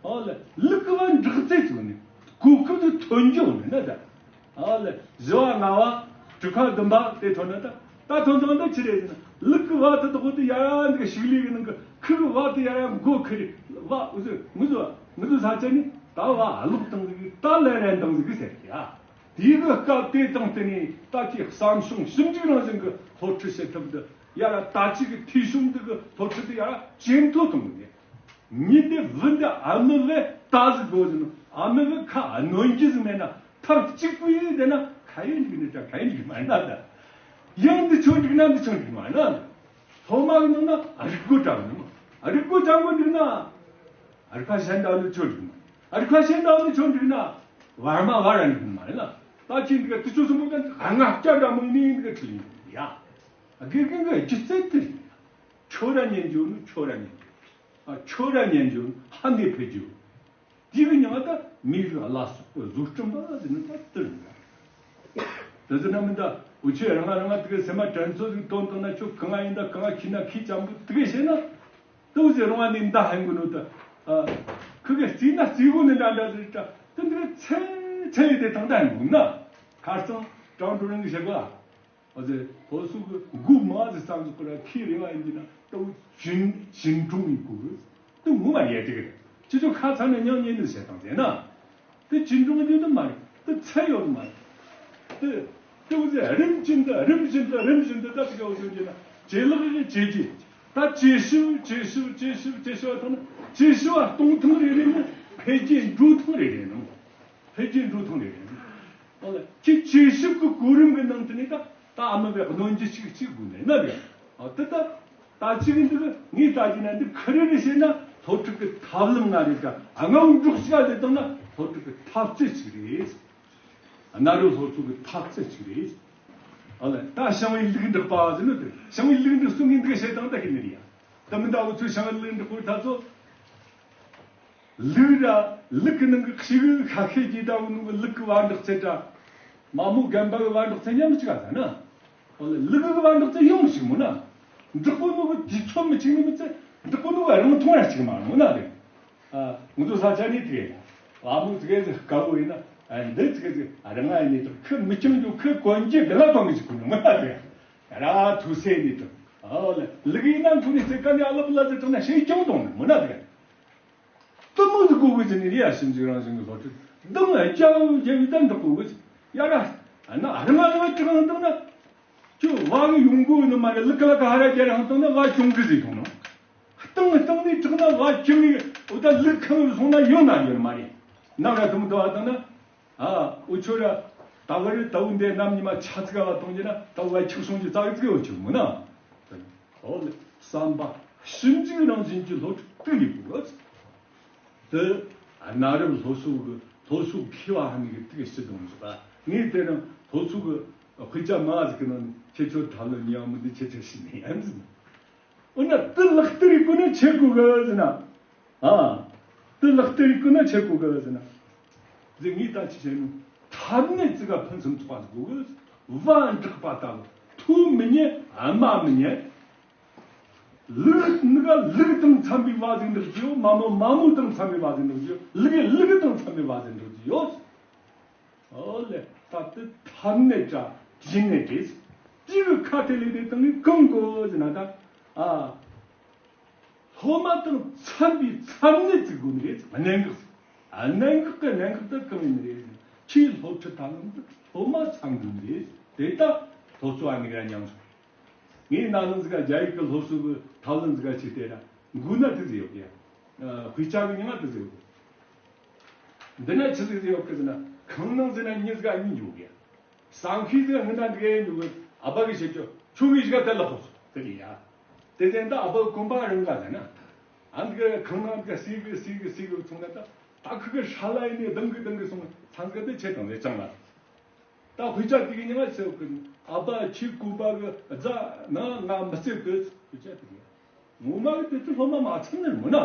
ཨོ་ལེ་ལུག་གི་བ་འབྲོག་ཚད་ཅིག་ནི་གོ་སྐབས་དེ་ཐོན་རྒྱུ་ནི་ན་ད། ཨ་ལེ་བཞི་བ་ལྔ་བ་དྲུག་པ་བདུན་པ་དེ་ཐོན་ན་ད་ད་ཐོན་ཐོན་ད་ཆི་རེད་ཟེར་ན་ལུག་གི་བ་དེ་དག་དེ་ཡ་ཡ་འདི་ག་ཞིག་ལས་གི་ནང་གི་ཁུ་གི་བ་དེ་ཡ་ཡ་མགོ་ཁི་རེད་བ་འུ་ཟོ་ངུ་ཟོ་ངུ་ཟོ་ས་ཆ་ནི་ད་བ་ཨ་ལོག་བཏང་ཟིག་ད་ལེ་རན་བཏང་ཟིག་ཟེར་གི་ཡ། དེའི་གི་སྐབས་དེ་དང་བསྟུན་ནས་ད་ཁྱེད་བསམ་བྱུང་ཞིབ་འཇུག་རང་བཞིན་གི་སློབ་ཁྲིད་བྱེད་ཐབས་འདི་ཡ་ལ་ད་ཅིག་གི་འཐུས་ཤོང་འདི་གི་སློབ་ཁྲིད་འདི་ཡ་ལ་ཇེ་མཐོ་གཏོང་དགོས་ནས། ཉིད་དེ་བུ་འདི་ཨ་མི་བས་ད་ཟིག་དགོས་ཟིན་ཨ་མི་བས་ཁ་གནོན་རྒྱུ་ཟིག་མེད་ན་ཐབས་གཅིག་པུ་ཡིན་བསྡད་ན་ཁ་ཡོད་འགྲིག་ནི་ད་ཁ་ཡོད་འགྲིག་མ་ན་ད། ཡང་འདི་ཆོ་འགྲིག་ན་འདི་ཆོ་འགྲིག་མ་ན། སློབ་མ་གི་ནང་ན་རིག་རྒོད་དྲག་ནི་མ་རིག་རྒོད་དྲག་པོ་འགྲིག་ན། ཨ་རི་ཁ་ཤན་ད་ནི་ཆོ་འགྲིག་མ། ཨ་རི་ཁ་ཤན་ད་ནི་ཆོ་འགྲིག་ན། བར་མ་བར་ར་འགྲིག་མ་རེད་ལ། ད་ཁྱེད་འདི་ག་དུས་ཚོད་སུ་མོ་ག་ང་སྐྱ་འདྲ་མོ་ནི་འདི་ག་ཁྲིད་ཡིན་ཡ། དགེ་རྒན་གི་སྒྱུ་རྩལ་དེ་རེད། ཁྱོད་ར་ཉན་རྒྱུ་ནི་ཁྱོད་ར་ཉན་རྒྱུ། ཨ་ཁྱོད་ར་ཉན་རྒྱུ་ནི་ཧ་འདི་ཕེ་རྒྱུ། དེ་གི་མྱིང་ད་མི་གི་བླ་སྲོག་གི་བཟོ་སྐྲུན་པ་དེ་ནི་ད་དེ་རེད། དེ་ཚོ་ན་མི་ད་འུ་ཆོས་རང་ང་རང་ང་དེ་གི་སེམས་མ་དྲན་ཚོད་ཟིག་བཏོན་བཏང་ན་ཁྱོད་གང་ང་ཡིན་ད་གང་ང་ཁྱི་ན་ཁྱི་ཅམ་པོ་དེ་གི་བྱས་ན། ཏོག་ཙེ་རུང་བ་ནི་མདའ་ཧན་གོ་ནོ་ད། ཨ། ཁུ་གེ་རྩིས་ན་རྩིས་གོ་ནི་འདྲ་འདྲ་ཟེར་ད། དེ་འདི་ཚེ་ཚེ་ཡི་དེ་དང་ད་ཡིན་གོ་ན། ཁ་སང་ཀྲང་ཀྲུའུ་རིན་གྱི་བཤད་གོ་ཨ། ཨོ་ཙེ་སློབ་གསོ་གི་འགོ་མ་ཟི་ཙམ་ཟི་ཁོ་ར་ཁི་རེ་བ་ཡིན་གྱི་ན་ཏོ་ཅིན་ཅིན་ཀྲུང་ཡིན་གོ་གི། དེ་ངོ་མ་ཡེ་དེ་གི་ཁྱེད་ཚོ་ཁ་ཚང་ནས་ཉང་ཉེ་ནི་བཤད་དང་ཟེར་ན། དེ་ཅི་འགྲོ་གི་དེ་མ་རེད། དེ་ཚད་ཡོད་མ་རེད། དེ་དེ་འུ་ཚོས་རིམ་བཞིན་དུ་རིམ་བཞིན་དུ་རིམ་བཞིན་དུ་ད་དེ་ག་འུ་ཚོས་བྱས་ན་ཇེ་ལེགས་རེ་ཇེ་ཆེ། ད་ཇེ་ཞིབ་ཇེ་ཞིབ་ཇེ་ཞིབ་ཇེ་ཞིབ་བ་ཐོན་ན་ཇེ་ཞིབ་བ་གཏོང་ཐེངས་རེ་རེ་ནི་འཕེལ་རྒྱས་འགྲོ་ཐེངས་རེ་རེ་ནང་འཕེལ་རྒྱས་འགྲོ་ཐེངས་རེ་རེ་ནང་ཨོ་ལ་ཁྱེད་ཇེ་ཞིབ་ཀྱི་གོ་རིམ་གྱི་ནང་དུ་ནི་ད་ད་ཨ་མ་བས་གནོན་རྒྱུ་གཅིག་གཅིག་དགོས་ནས་ན་རེད། ཨོ་དེ་ད། ད་ཅིག་འདི་ངས་ལྟ་རྒྱུ་ན་འདི་ཁི་རེ་རེ་བྱས་ན་སློབ་ཕྲུག་གི་ཐབས་ལམ་ང་རེ་ད་ཨ་ང་འབྲོག་ཤ་ལས་བཏང་ན་སློབ་ཕྲུག་གི་འཐབ་རྩོད་ཅིག་རེད། གནའ་རབས་སློབ་གསོ་གི་འཐབ་རྩོད་ཅིག་རེད། ཨ་ལ་ད་ཞིང་པའི་ལུག་འགྲིག་པ་ཟེར་ནོ་དེ་ཞིང་པའི་ལུག་འགྲིག་སུ་ངས་འདི་ག་བཤད་སྟངས་ད་ཁི་ནི་རེད་ཡ། ད་མི་ད་འུ་ཚོའི་ཞིང་པའི་ལུག་འགྲིག་པོ་ད་ཚོ། ལུག་ར་ལུག་གི་ནང་གི་ཤི་གུ་ཤ་ཤེད་ཀྱི་ད་བུ་ནུ་གི་ལུག་གི་བ་འབྲོག་ཚད་ད། མ་མོ་རྒན་པ་གི་བ་འབྲོག་ཚད་མཉམ་གཅིག་ག་ཟ་ན། ལུག་གི་བ་འབྲོག་ཚད་ཡོང་ཞིག་མོ་ན། འབྲོག་པོ་ནུ་གི་དུས་ཚོད་མི་གཅིག་ནི་མི་ཚད་འབྲོག་པོ་ནུ་གི་རང་མཐོང་ཡ་གཅིག་མ་མོ་ན་རེད། ཨ་ང་ཚོ་ས་ཆ་ནི་དེ་རེད། བ་མོ་ཙི་གེ་ཙི་དཀའ་བོ་ཡིན་ན་ཨ་འདི་ཙི་གེ་ཙི་ཨ་རང་ང་ཡི་ནི་དང་ཁི་མི་ཅང་རྒྱུ་ཁི་གོན་རྒྱུ་དེ་ལ་གཏོང་གི་ཅིག་གོ་ནི་མོ་ན་རེད། ར་ཐུ་སེ་ནི་དང་ཨོ་ལ་ལུག་ཡིན་ན་ཁུ་ནི་ཙི་ཀ་ནི་ཨ་ལ་པུ་ལ་ཙི་དྲང་ན་ཤེས་ཀྱང་གཏོང་ནི་མོ་ན་རེད། གཏི་མུག་གི་གོ་གི་ཅི་ནི་ཡ་ཞིབ་འཇུག་རང་བཞིན་གྱི་སློབ་ཁྲིད་གདང་རྒྱབ་རྒྱབ་ཡི་དམ་དུ་གོ་གི་ཅི་ཡ་ར་ཨ་ན་ཨ་རི་མ་རི་མ་དྲི་གང་དང་ན་ཁྱོད་བ་གི་ཡོང་གོ་ནི་མ་རེད། ལུག་ལ་ཀ་ཧ་ར་རྒྱ་ར་ཧང་དང་ན་བ་ཅུང་གི་ཟིག་དང་ན་གཏང་གཏང་ནི་དྲག་ན་བ་ཅུང་གི་འོ་ད་ལུག་ཁང་གི་སོང་ན་ཡོང་ན་ཡོད་མ་རེད། ནམ་ར་དུམ་དུ་བ་དང་ན་ཨ་འུ་ཆོ་ར་ད་བ་རི་ད་འུ་འདས་ནམ་ཉི་མ་ཆ་ཚིག་བ་གཏོང་རྒྱུ་ན་ད་བ་ཁྱུག་སོང་གི་ཙག་ཙིག་འུ་ཆོ་མུ་ན། ཨོ་ལེ། བསམ་པ་ཞིབ་འཇུག་རང་བཞིན་གྱི་སློབ་ཁྲིད་དུ་ཡིན་དགོས། དེ་གནའ་རབས་སློབ་གསོ་གི་སློབ་གསོ་མཁས་པ་ཧ་ནི་གི་དུས་སྤྱི་དང་བཞི་པ་ངས་དེ་རིང་སློབ་གསོ་གི་དཔེ་ཆ་མང་ཟིག་གི་ནང་ནས་ཁྱེད་ཚོ་ཐབས་ལ་ཉེ་བ་མི་འདི་ཁྱེད་ཚོ་ཤི་ནས་ཡིན་ཟིན། འོ་ན་དེ་ལག་བསྟར་ཡིན་དགོས་ན་ཆེ་དགོས་གི་ཟིན་ན། ཨ། དེ་ལག་བསྟར་ཡིན་དགོས་ན་ཆེ་དགོས་གི་ཟིན་ན། ཟེ་ངས་ད་ཅི་བྱས་ནོ། ཐབས་ནས་ཙི་ག་ཕུན་སུམ་ཚོགས་པ་ཟིག་དགོས་གི། བ་འབྲེག་པ་ལྟ་བུ་ཐུག་མི་ཉན་ཨ་མ་མི་ཉན། ལུག་ནི་ག་ལུག་དང་འཚམ་པའི་བ་ཟིག་འབྲེག་རྒྱུ་ཡོད། མ་མོ་མ་མོ་དང་འཚམ་པའི་བ་ཟིག་འབྲེག་རྒྱུ་ཡོད། ལུག་ལུག་དང་འཚམ་པའི་བ་ཟིག་འབྲེག་རྒྱུ་ཡོད། ཨོ་ལེ། ད་དེ་ཐབས་ནས་དྲ་རྒྱུན་ནས་དྲིས། དེའི་གི་ཁ་དེ་ལས་དེ་དང་ནི་གང་དགོས་ཟེར་ན་ད། ཨ། སློབ་མ་དང་འཚམ་པའི་འཚམ་གནས་བཙུགས་དགོས་ནི་རེད། གནད་འགག་གནད་འགག་གི་གནད་འགག་ད་གང་ཡིན་ནི་རེད། ཁྱེད་སློབ་ཁྲིད་ཐབས་ལམ་དུ་སློབ་མ་འཚམ་དགོས་ནི་རེད། དེ་ད་སློབ་གཙོ་བ་ནི་ག་མཉམ་སོང་། ངས་ན་ལན་ཟིག་ག་རྒྱ་ཡིག་གི་སློབ་གསོ་གི་ཐབས་ལམ་ཟིག་ག་བྱས་ཏེ་ར་འགོ་ན་དེ་ཟིག་ཡོད་གི་ཡ། དཔེ་ཆ་གི་མྱིང་ང་དེ་ཟིག་ཡོད་གི། འདི་ན་ཆི་ཟིག་ཟིག་ཡོད་གི་ཟེར་ན་ཁང་ནང་ཟེར་ན་མྱི་ཟིག་ག་གཉིས་འཇུག་གི་ཡ། སང་ཁི་ཟིག་སྔོན་ན་འདི་ག་ཡིན་འདུག་གི། ཨ་ཕ་གི་བཤད་ཆོག་ཆུང་གི་ཞིག་ག་དེ་ལ་ཕོག་སོང་དེ་གི་ཡ། དེ་ཟེར་ན་ད་ཨ་ཕ་གི་གོམ་པ་རང་ག་ཟེར་ན། ཨ་འདི་གི་ཁང་ནང་འདི་ག་སི་གི་སི་གི་སི་གི་སོང་ན་ད་ད་ཁི་གི་ཧྲ་ལ་ཡིན་ནི་དང་གི་དང་གི་སོང་ཚང་གི་དེ་ཆེ་དང་ལས་ཅང་ལ། ད་དཔེ་ཆ་དེ་གི་ཉི་མ་ཟེར་གི། ཨ་ཕ་ཁྱེད་སྐུ་པ་གི་རྫ་ན་ང་མི་བརྩེ་གི། དཔེ་ཆ་དེ་གི་ངོ་མ་གི་དེ་ཚོ་སློབ་མ་མ་ཚང་ནི་མིན་ན།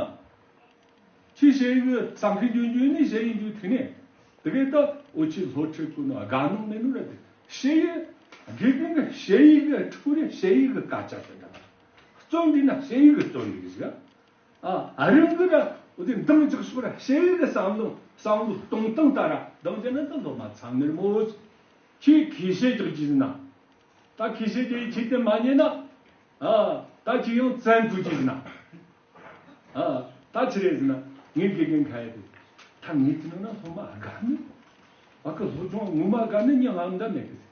ཁྱེད་ཞེ་ཡི་གི་སང་ཁི་འཇུ་འཇུ་ནི་ཞེ་ཡི་འཇུ་ཐིག་ནི། དེ་གི་ད་འོ་ཁྱེད་སློབ་ཁྲིད་གི་ནོ་དགའ་སྣང་མེད་ནོ་ར་དེ་ཞེ་ཡི། དགེ་རྒན་གི་ཞེ་ཡི་གི་ཕྲུ་གུ་རེ་ཞེ་ཡི་གི་སྐད་ཆ་དེ་འདྲ། བརྩོན་འགྲུས་ན་ཞེ་ཡི་གི་བརྩོན་འགྲུས་ཟིག་ཨ། ཨ་རིང་གི་ར་འོ་དེ་འདང་རྒྱག་ཤོག་ར་ཞེ་ཡི་གི་བསམ་བློ་བསམ་བློ་གཏོང་སྟངས་ལྟར་ར་འདང་རྒྱག་ན་ད་སློབ་མ་ཚང་ནི་རེད་མོ། ཁྱེད་ཁྱེད་ཤེས་རྒྱག་རྒྱུ་ཟིན་ན། ད་ཁྱེད་ཤེས་རྒྱག་ཁྱེད་དེ་མ་ཉན་ན། ཨ། ད་ཁྱེད་ཡང་བཙན་བཟོ་རྒྱུ་ཟིན་ན། ཨ། ད་ཆི་རེད་ཟེར་ན་ངའི་དགེ་རྒན་ཁ་ཡ་དེ། ད་ངའི་དེ་ནང་ན་སློབ་མ་དགའ་ནི། བ་ཀི་སློབ་སྦྱོང་ངོ་མ་དགའ་ནི་ཉི་ལམ་འདའ་མེད་གི་ཟེར།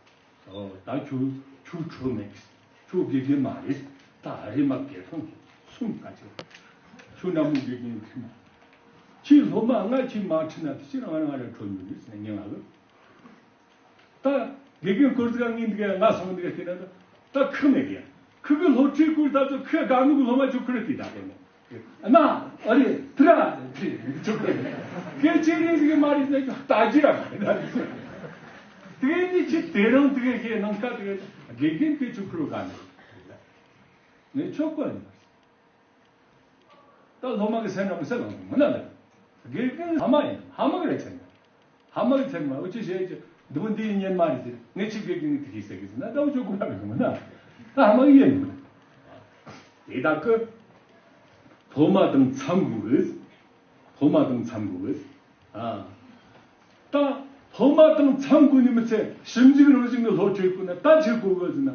ཨོ་ད་ཁྱོད་ཁྱོད་ཁྲོ་མེད་གི་ཟེར། ཁྱོད་དགེ་རྒན་མ་རེད། ད་ཨ་རེ་མ་གེ་ཐོང་གི་སུང་ད་ཆི། ཁྱོད་ན་མོ་དགེ་རྒན་ཁི་མ། ཁྱེད་སློབ་མ་ང་ཁྱེད་མ་ཁྲིད་ན་དེ་ཕྱིར་ང་རང་ར་ཁྲོ་མྱོང་གི་ཟེར་ཉི་ལམ། ད་དགེ་རྒན་སྐོར་ཟིག་ངས་འདི་ག་ང་སོང་འདི་ག་བལྟས་ན་ད་ད་ཁག་མེད་གི། ཁག་གི་སློབ་ཁྲིད་སྐོར་ད་ཚོ་ཁག་དགའ་ནུ་གི་སློབ་མ་ཆོ་ཁུར་གི་ད་གོ་ནས་ན་ཨ་རེ་ཐི་ར་ཐི་ཆོ་ཁུར་གི་ཆེ་རེ་ཟིག་མ་རེད་ན་ད་ཅི་ར་མ་རེད། དེ་ནི་ཅི་དེ་རང་དེ་ག་ཁེ་ནང་ཁ་དེ་ག་དགེ་རྒན་དེ་ཆོ་ཁུར་ག་ནས་ནས་ཆོ་གོ་ནས། ད་སློབ་མ་གི་སེམས་ནང་གི་སེམས་ནང་མི་ན་ལ། དགེ་རྒན་ཕ་མ་ཡིན་ཕ་མ་གི་རེ་ཆེ་ན། ཕ་མ་གི་སེམས་ནང་འུ་ཅི་བྱེད་ཀྱི་འདུག་འདི་ཉན་མ་རེད་ཟེར་ངས་ཅི་དགེ་རྒན་གི་དེ་ཤེས་ཟེར་གི་ཟེར་ན་ད་འུ་ཅོ་གོ་ན་མི་ན། ད་ཕ་མ་གི་ཡིན་མི་ན། དེ་དག་གི་སློབ་མ་དང་འཚམ་དགོས་གི། སློབ་མ་དང་འཚམ་དགོས་གི། ཨ། ད་སློབ་མ་དང་འཚམ་དགོས་ནི་མི་ཚད་ཞིབ་འཇུག་རང་བཞིན་གི་སློབ་ཁྲིད་དགོས་ན་ད་ཆི་དགོས་གི་ཟེར་ན།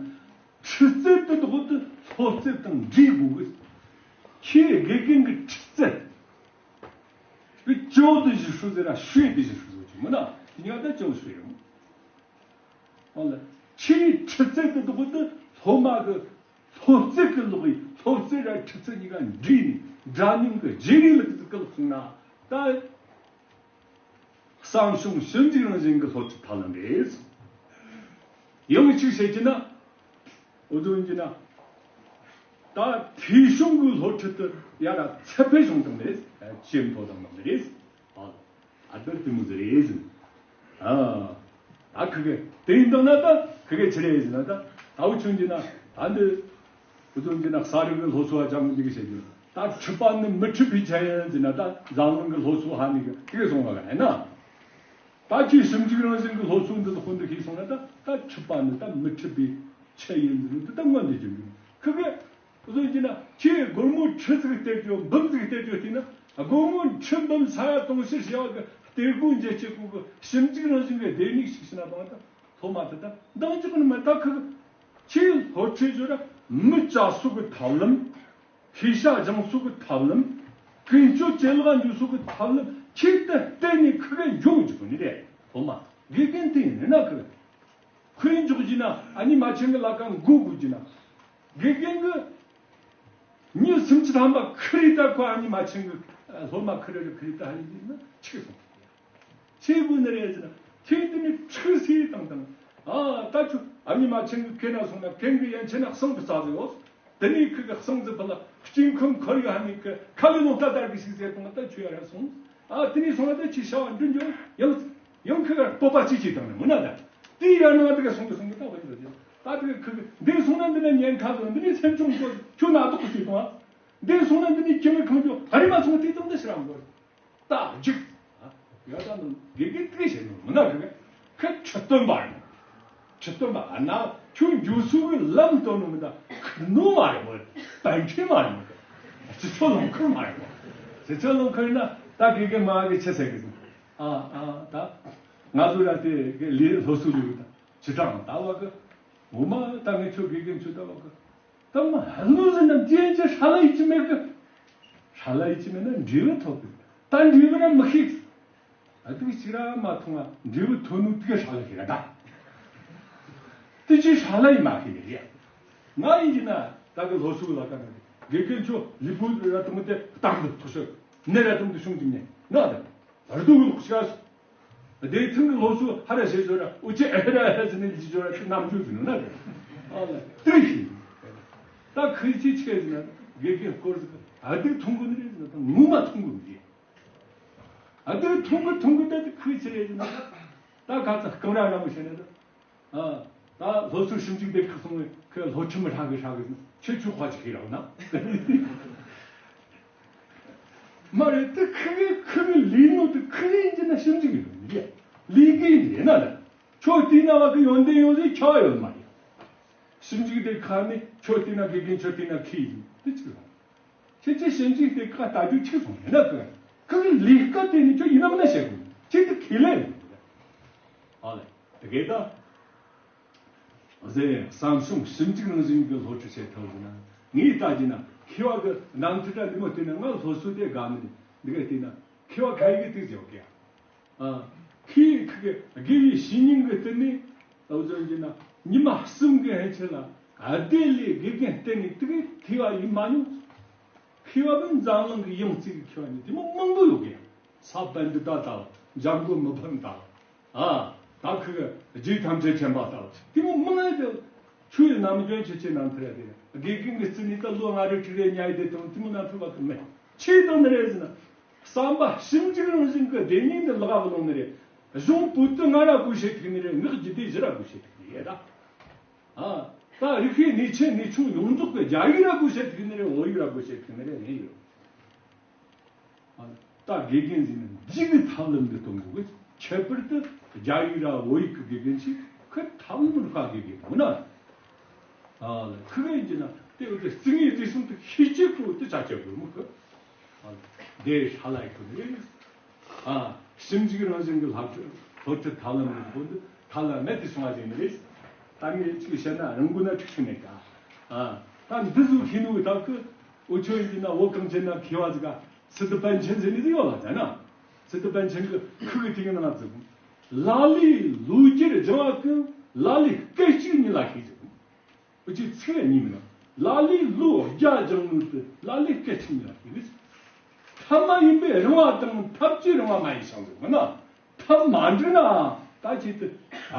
ཁྲིད་རྩལ་དེ་དག་དེ་སློབ་རྩལ་དང་འདྲེས་དགོས་གི། ཁྱེད་དགེ་རྒན་གྱི་ཁྲིད་རྩལ། བི་ཅོ་དེ་ཞིག་ཧྲུ་ཟེར་ར་ཤུའི་དེ་ཞིག་ཧྲུ་ཟེར་གྱི་མིན་ན་དེ་ཉག་ད་ཅོ་ཤུའི་རེད། ཨོ་ལ། ཁྱེད་ཁྲིད་རྩལ་དེ་དག་དེ་སློབ་མ་གི་སློབ་རྩལ་གྱི་ལོག་ཡིན། སློབ་རྩལ་ར་ཁྲིད་རྩལ་གཉིས་ཀ་འདྲེས་ནས་འདྲ་མཉམ་གྱི་བརྗེ་རེས་ལ་གི་ཟིག་སྐུལ་སོང་ན་ད། བསམ་བྱུང་ཞིབ་འཇུག་རང་བཞིན་གྱི་སློབ་ཁྲིད་ཐབས་ལམ་རེད། ཡང་གཅིག་བཤད་ཀྱི་ན། འུ་ཚོ་ཡིན་གྱི་ན། ད་འཐུས་ཤོར་གྱི་སློབ་ཁྲིད་དུ་ཡ་ར་ཚད་ཕེ་བྱུང་དང་རེད། ཇེ་མཐོ་དང་དང་རེད། ཨ་ཨ་ད་དེ་མོ་ཟིག་རེད་ཟིན། ཨ་ཨ་ཁི་གེ་དེ་ཡིན་དང་ན་ད་ཁི་གེ་ཆི་རེད་ཟིན་ན་ད་ད་འུ་ཆུང་གྱི་ན་ད་འདི། བུ་ཚོ་འདི་ན་གསར་རིག་གི་སློབ་གསོ་བ་ཅང་འདི་གི་བྱེད་རྒྱུ་ད་ཁྲིད་པ་ནི་མི་ཁྲིད་པའི་ཆ་ཡིན་ཟེར་ན་ད་འཛམ་གླིང་གི་སློབ་གསོ་ཧ་ནི་གི་དེ་གི་སོང་བ་ག་ཡིན་ན། ད་ཁྱེད་ཞིབ་འཇུག་རང་བཞིན་གི་སློབ་གསོ་འདི་ཚོ་ཁོ་འདི་ཤེས་སོང་ན་ད་ད་ཁྲིད་པ་ནི་ད་མི་ཁྲིད་པའི་ཆ་ཡིན་ཟེར་ནི་འདི་ད་མངོན་འདི་བྱེད་རྒྱུ་ཁི་གི་བུ་ཚོ་འདི་ན་ཁྱེད་སྒོར་མོ་ཁྲི་ཟིག་སྟེར་རྒྱུ་འབུམ་ཟིག་སྟེར་རྒྱུ་བལྟས་ན་སྒོར་མོ་ཁྲི་འབུམ་ས་ཡ་དུང་ཕྱུར་བྱ་བ་གི་སྟེར་སྒོ་འབྱེད་བྱེད་སྒོ་གི་ཞིབ་འཇུག་རང་བཞིན་གི་ལྡེ་མིག་ཞིག་ཕྱིན་ན་དང་ད། སློབ་མ་དེ་དག་འདང་རྒྱག་ནི་མེད་ད་ཁི། ཁྱེད་སློབ་ཁྲིད་བརྗོད་ར་མི་བཅའ་སྲོལ་གི་ཐབས་ལམ། ཤེས་བྱ་སྦྱང་སྲོལ་གི་ཐབས་ལམ། ཀུན་སྤྱོད་ཇེ་ལེགས་འགྱུར་སྲོལ་གི་ཐབས་ལམ་ཁྱེད་དེ་བརྟེན་ནས་ཁི་གེ་འཇོག་འཇུག་ནི་རེད། སློབ་མ་དགེ་རྒན་དེ་ཡིན་ན་ཁི། ཁོས་འཇོག་རྒྱུ་ན་ཨ་ནི་མ་ཆེན་གི་ལ་ཀ་མགོ་དགོས་རྒྱུ་ན། དགེ་རྒན་གི་མྱི་སུམ་ཅུ་ཐམ་པ་ཁི་རེ་ད་ཁོ་ཨ་ནི་མ་ཆེན་གི་སློབ་མ་ཁི་རེ་རེ་ཁི་རེ་ད་ཧ་ཡིན་རྒྱུ་ན་ཆིག་སོང་། ཆེ་དགོས་ནི་རེད་ཟེར་ན་ཁྱེད་འདི་ནི་ཁྲིག་སེ་བཏང་བཏང་། ཨ་ད་ཁྱོད་ཨ་མྱེས་མ་ཆེན་གི་ཁེ་ན་སོང་ན་ཁེང་གི་ཡན་ཆད་ན་གསང་གི་རྩ་ཟེར་ཡོད། དེ་ནས་ཁི་གི་གསང་ཟེར་ཕུ་ལ་གཅིན་ཁུམ་ཁོར་ཡོད་ཧ་ནི་ཁི་ཁ་ལི་ལོང་ལྟ་ལྟར་གི་ཞིག་ཟེར་བཏང་ད་ཁྱོད་ཡ་ར་སོང་། ཨ་དེ་ནས་སོང་ན་ད་ཁྱི་ཤ་བ་འདྲི་འཇོག་ཡང་ཡང་ཁི་ག་སྤོབས་པ་ཅི་ཅི་བཏང་ནི་མུ་ན་ད་དེ་ཡ་ན་དེ་ག་སོང་གི་སོང་གི་ད་བ་ཡི་ད་དེ་ག་ཁི་གི་འདི་སོང་ན་འདི་ན་ཉེན་ཁ་དོ་འདི་ནས་སེམས་ཆུང་གོ་ཁྱོད་ན་དོག་གི་སྲིད་དང་། འདི་སོང་ན་འདི་ནས་ཁྱི་མི་ཁང་ཁྱོད་ཧ་རི་མ་སོང་དེ་དང་འདི་ཤི་རང་གོ། རྟ་རྒྱུག་ཡ་ད་ནི་དགེ་རྒན་དེ་བྱས་ནོ་མི་ན་དགེ་རྒན་ཁི་ཁྲི་སྟོན་པ་རེད། ཁྲི་སྟོན་པ་ཨ་ན་ཁྱོད་འཇུ་སུ་གི་ལམ་སྟོན་ནོ་མི་ད་ཁི་ནོ་མ་རེད་མོ། པན་ཁྲི་མ་རེད་མོ། སྤྱི་ཚོགས་ལམ་ཁུར་མ་རེད་མོ། སྤྱི་ཚོགས་ལམ་ཁུར་ན་ད་དགེ་རྒན་མ་གི་ཆི་ཟེར་གི་ཨ་ཨ་ད་ང་ཚོ་ར་དེ་གི་ལས་སློབ་གསོ་ལུགས་ད་ཅི་གྲངས་ད་བ་གི་ངོ་མ་ད་ངས་ཁྱོད་དགེ་རྒན་ཁྱོད་ད་བ་གི་ད་མ་ཧ་ལུ་ཟེར་ན་རྒྱན་གྱི་ཧྲ་ལ་ཡིད་ཀྱི་མེད་གི་ཧྲ་ལ་ཡིད་ཀྱི་མེད་ན་འབྲས་བུ་ཐོབ་གི་ད་འབྲས་བུ་ར་མི་ཤེས། ཨ་དུག་ཅིག་ར་མ་མཐོང་ང་འབྲས་བུ་ཐོན་ནུ་དུག་ཧྲ་ལ་ཤེས་ར་ད། དུ་ཅི་ཧྲ་ལ་ཡིད་མ་ཤེས་ནི་རེད། ང་ཡིན་གྱི་ན་ད་གི་ལྷོ་སུ་ལ་ཀ་ན་དགེ་རྒན་ཁྱོད་ལི་པུ་ར་དུ་མི་དེ་སྟག་ལི་ཐོ་ཤོད་ནེ་ར་དུ་མི་དུ་ཤུང་གྱི་ནེ་ན་ད་ར་དུ་གི་ལོག་ཤ་སུ། དེ་ཐུན་གྱི་ལོ་སུ་ཧ་ར་ཞེས་བརྗོད་ར་འུ་ཅེ་ཨེ་ར་ཧ་ཟི་ནི་ལི་བརྗོད་ར་ཆུ་རྣམ་འགྱུར་ཟིན་ནོ་ན་རེ། ཨ་ལ་ཏི་ཤི། ད་ཁི་ཆི་ཆི་ཟིན་ན་དགེ་རྒན་སྐོར་ཟིག་ཨ་དུག་ཐུང་གི་ནི་རེད་ཟིན་ན་ད་ངུ་མ་ཐུང་གི་ནི་རེད། ཨ་དུག་ཐུང་གི་ཐུང་གི་ད་དེ་ཁི་ཆི་རེད་ཟིན་ན་ད་ག་ཚ་རྐང་ར་ར་མོ་བྱས་ན་ད། ཨ་ད་ལྷོ་སུ་ཞིབ་འཇུག་སྡེ་ཁག་སོང་བས་ཁི་ལྷོ་ཁྲིམས་མི་ཧྲ་གི་ཧྲ་གི་ཟིན་ཁྱེད་ཆུ་དཔའ་ཅིག་ཁི་ར་བ་ན། མ་རེད་དེ་ཁི་གི་ཁི་གི་ལི་ནོ་དེ་ཁི་གི་ཡིན་གྱི་ན་ཞིབ་འཇུག་ཡིན་ལི་གི་ཡིན་རེད་ན་ལ། ཁྱོད་བལྟས་ན་བ་གི་ཡོན་ཏན་ཡོད་ཟེར་ཁྱོད་ཡོད་མ་རེད། ཞིབ་འཇུག་སྡེ་ཁག་ནི་ཁྱོད་བལྟས་ན་དགེ་རྒན་ཁྱོད་བལྟས་ན་ཁི་ཡིན་དེ་གཅིག་རེད། ཁྱེད་ཀྱི་ཞིབ་འཇུག་སྡེ་ཁག་ལྟ་རྒྱུ་གཅིག་སོང་ཡིན་ན་ཁི་ཁི་གི་ལས་ཀ་དེ་ནི་ཁྱོད་ཡིན་ནམ་ན་བཤད་དགོས་ཁྱེད་དེ་ཁས་ལེན་ཡོད་རེད། ཨ་ལེ་དེ་གས་ད། ཟེར་བསམ་བྱུང་ཞིབ་འཇུག་རང་བཞིན་གྱི་སློབ་ཁྲིད་བྱེད་ཐུབ་ཟིན་ན་ངས་ལྟ་རྒྱུ་ན་མཁས་པ་གི་རྣམ་ཐར་ར་འདི་མོ་བལྟས་ན་ང་སློབ་གསོ་དེ་དགའ་ནི་འདི་ག་བལྟས་ན་མཁས་པ་ཁ་ཡི་གི་དུས་ཟེར་གི་ཨ་ཁི་ཁི་གི་དགེ་བའི་བཤེས་གཉེན་གི་བསྟི་ནས་ཨོ་ཟོན་གྱི་ན་ཉི་མ་གསུམ་གི་ཧན་ཆེ་ལ་ཨ་དེ་ལས་དགེ་རྒན་བསྟི་ནས་དུ་གི་ཐི་བ་ཡིན་མ་མྱོང་། མཁས་པ་གི་འཛམ་གླིང་གི་ཡང་རྩིས་ཀྱི་མཁས་པ་ནི་དེ་མོ་མང་པོ་ཡོད་གི་ཡ། ས་པཎྜི་ཏ་ལྟ་བུ་འཇམ་མགོན་མི་ཕམ་ལྟ་བུ། ཨ། ད་ཁི་གི་རྗེ་ཐམས་ཅད་མཁྱེན་པ་ལྟ་བུ། དེ་མོ་མང་ཡ་དེ། ཆོས་ནམ་རྒྱུན་ཆེ་ཆེ་ནམ་ཐར་ཡ་དེ། དགེ་རྒན་གི་རྩིས་ནི་ད་ལོ་ལྔ་རེ་དྲུག་རེ་ཉལ་ཡ་དེ་དང་དེ་མོ་ནམ་ཐར་བ་གི་མེད། ཆོས་དང་ནི་རེད་ཟེར་ན། བསམ་པ་ཞིབ་འཇུག་རང་བཞིན་གི་སྡེ་སྙིང་དེ་ལག་བུ་ལོང་ནི་རེད། གཞུང་པོ་ཏི་ལྔ་ར་བགོ་བཤད་ཐུག་ནི་རེད། ངག་རྒྱུད་སྡེ་བཞི་ར་བགོ་བཤད་ཐུག་ནི་རེད་ད། ཨ། ད་རིག་པའི་གནས་ཆེ་གནས་ཆུང་ཡོངས་རྫོགས་ཀྱི་རྒྱ་ཡིག་ར་བགོ་བཤད་ཐུག་ནི་རེད། བོད་ཡིག་ར་བགོ་བཤད་ཐུག་ནི་རེད། ཡིན་ཡོད། ད་དགེ་རྒན་ཟེར་ན་འཇིག་གི་ཐབས་ལམ་འདི་གཏོང་དགོས་གི། ཁྱད་པར་དུ་རྒྱ་ཡིག་ར་བོད་ཡིག་གི་དགེ་རྒན་ཞིག་ཁོས་ཐབས་ལམ་རིག་པ་དགེ་རྒན་མིན་ན། ཨ་ལ་ཁི་གེ་ཡིན་གྱི་ན་དེ་འོ་དེ་རྩིས་ངེས་རྩིས་གསུམ་དུ་ཤེས་བྱེད་ཁོ་དེ་ཆ་ཆ་དགོས་མོ་ཁོ། ཨ་ལ་དེ་ཧྲ་ལ་ཡི་ཁོ་ནི་རེད། ཨ། ཞིབ་འཇུག་རང་བཞིན་གྱི་ལྷག་ཆོས་སློབ་ཁྲིད་ཐབས་ལམ་རིག་པོ་འདི་ཐབས་ལ་མེད་དུ་སོང་བ་ཞིག་ནི་རེད། ད་ངས་ཅིག་བཤད་ན་རང་དགོས་ན་ཁྲིག་ཁྲིག་མེད་ཀ་ཨ། ད་འདི་ཟུག་ཤེས་ནུ་ད་ཁི་འུ་ཆོ་ཡིན་ན་བོད་གངས་ཅན་ན་མཁས་པ་ཟིག་ག་སི་ཏུ་པཎ་ཆེན་ཟེར་ནི་ཟིག་ཡོད་ལ་ཟེར་ན། སི་ཏུ་པཎ་ཆེན་གི་ཁི་གི་དེ་གི་ནང་ཟིག་ལ་ལས་ལོ་རྒྱུས་སྦྱང་བ་ཀུན་ལ་ལས་སྐད་ཅིག་ཉིད་ལ་ཤེས་ཟིག་འུ་ཅི་ཚིག་གཉིས་མིན་ལ་ལས་ལོ་བརྒྱ་སྦྱང་ནོ་དེ་ལ་ལས་སྐད་ཅིག་ཉིད་ལ་ཤེས་ནི། ཐབས་མ་ཡིན་པའི་རིང་བ་དང་ཐབས་ཀྱིས་རིང་བ་མ་ཡིན་ཞིང་ཟེར་བ་ན། ཐབས་མ་འགྲིག་ན་ད་ཁྱེད་དེ་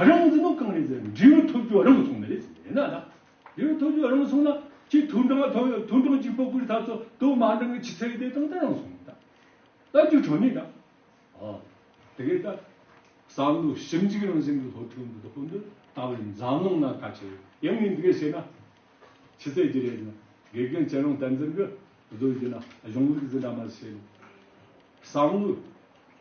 རང་ཟིན་ནོ་གང་རེད་ཟེར། འབྲས་བུ་ཐོབ་རྒྱུ་རང་སོང་ནི་རེད་ཟེར་ན་ད། འབྲས་བུ་ཐོབ་རྒྱུ་རང་སོང་ན་ཁྱེད་ཐོ་འབྲིང་ཐོ་ཐོ་འབྲིང་གཅིག་པོ་ཀུ་རེ་ཐག་ཚོ་དོ་མ་འགྲིག་གི་ཆི་ཚེ་དེ་དང་ད་རང་སོང་ད། ད་རྒྱུ་གྲོན་ནི་ད། ཨོ། དེ་གས་ད། བསམ་བློ་ཞིབ་འཇུག་རང་བཞིན་གྱི་སློབ་ཕྲུག་འདི་དག་འདི་ད་བར་འཛམ་གླིང་ན་ག་ཚོད་ཡང་ངས་འདི་གས་བཤད་ན། ཆི་ཚད་ཀྱི་རེད་ན། དགེ་རྒན་ཚེ་རིང་བསྟན་འཛིན་གྱི་བཟོ་རྒྱུ་ན་གཞུང་ལུགས་ཟིན་འདྲ་མ་བཤད་ནས། བསམ་བློ།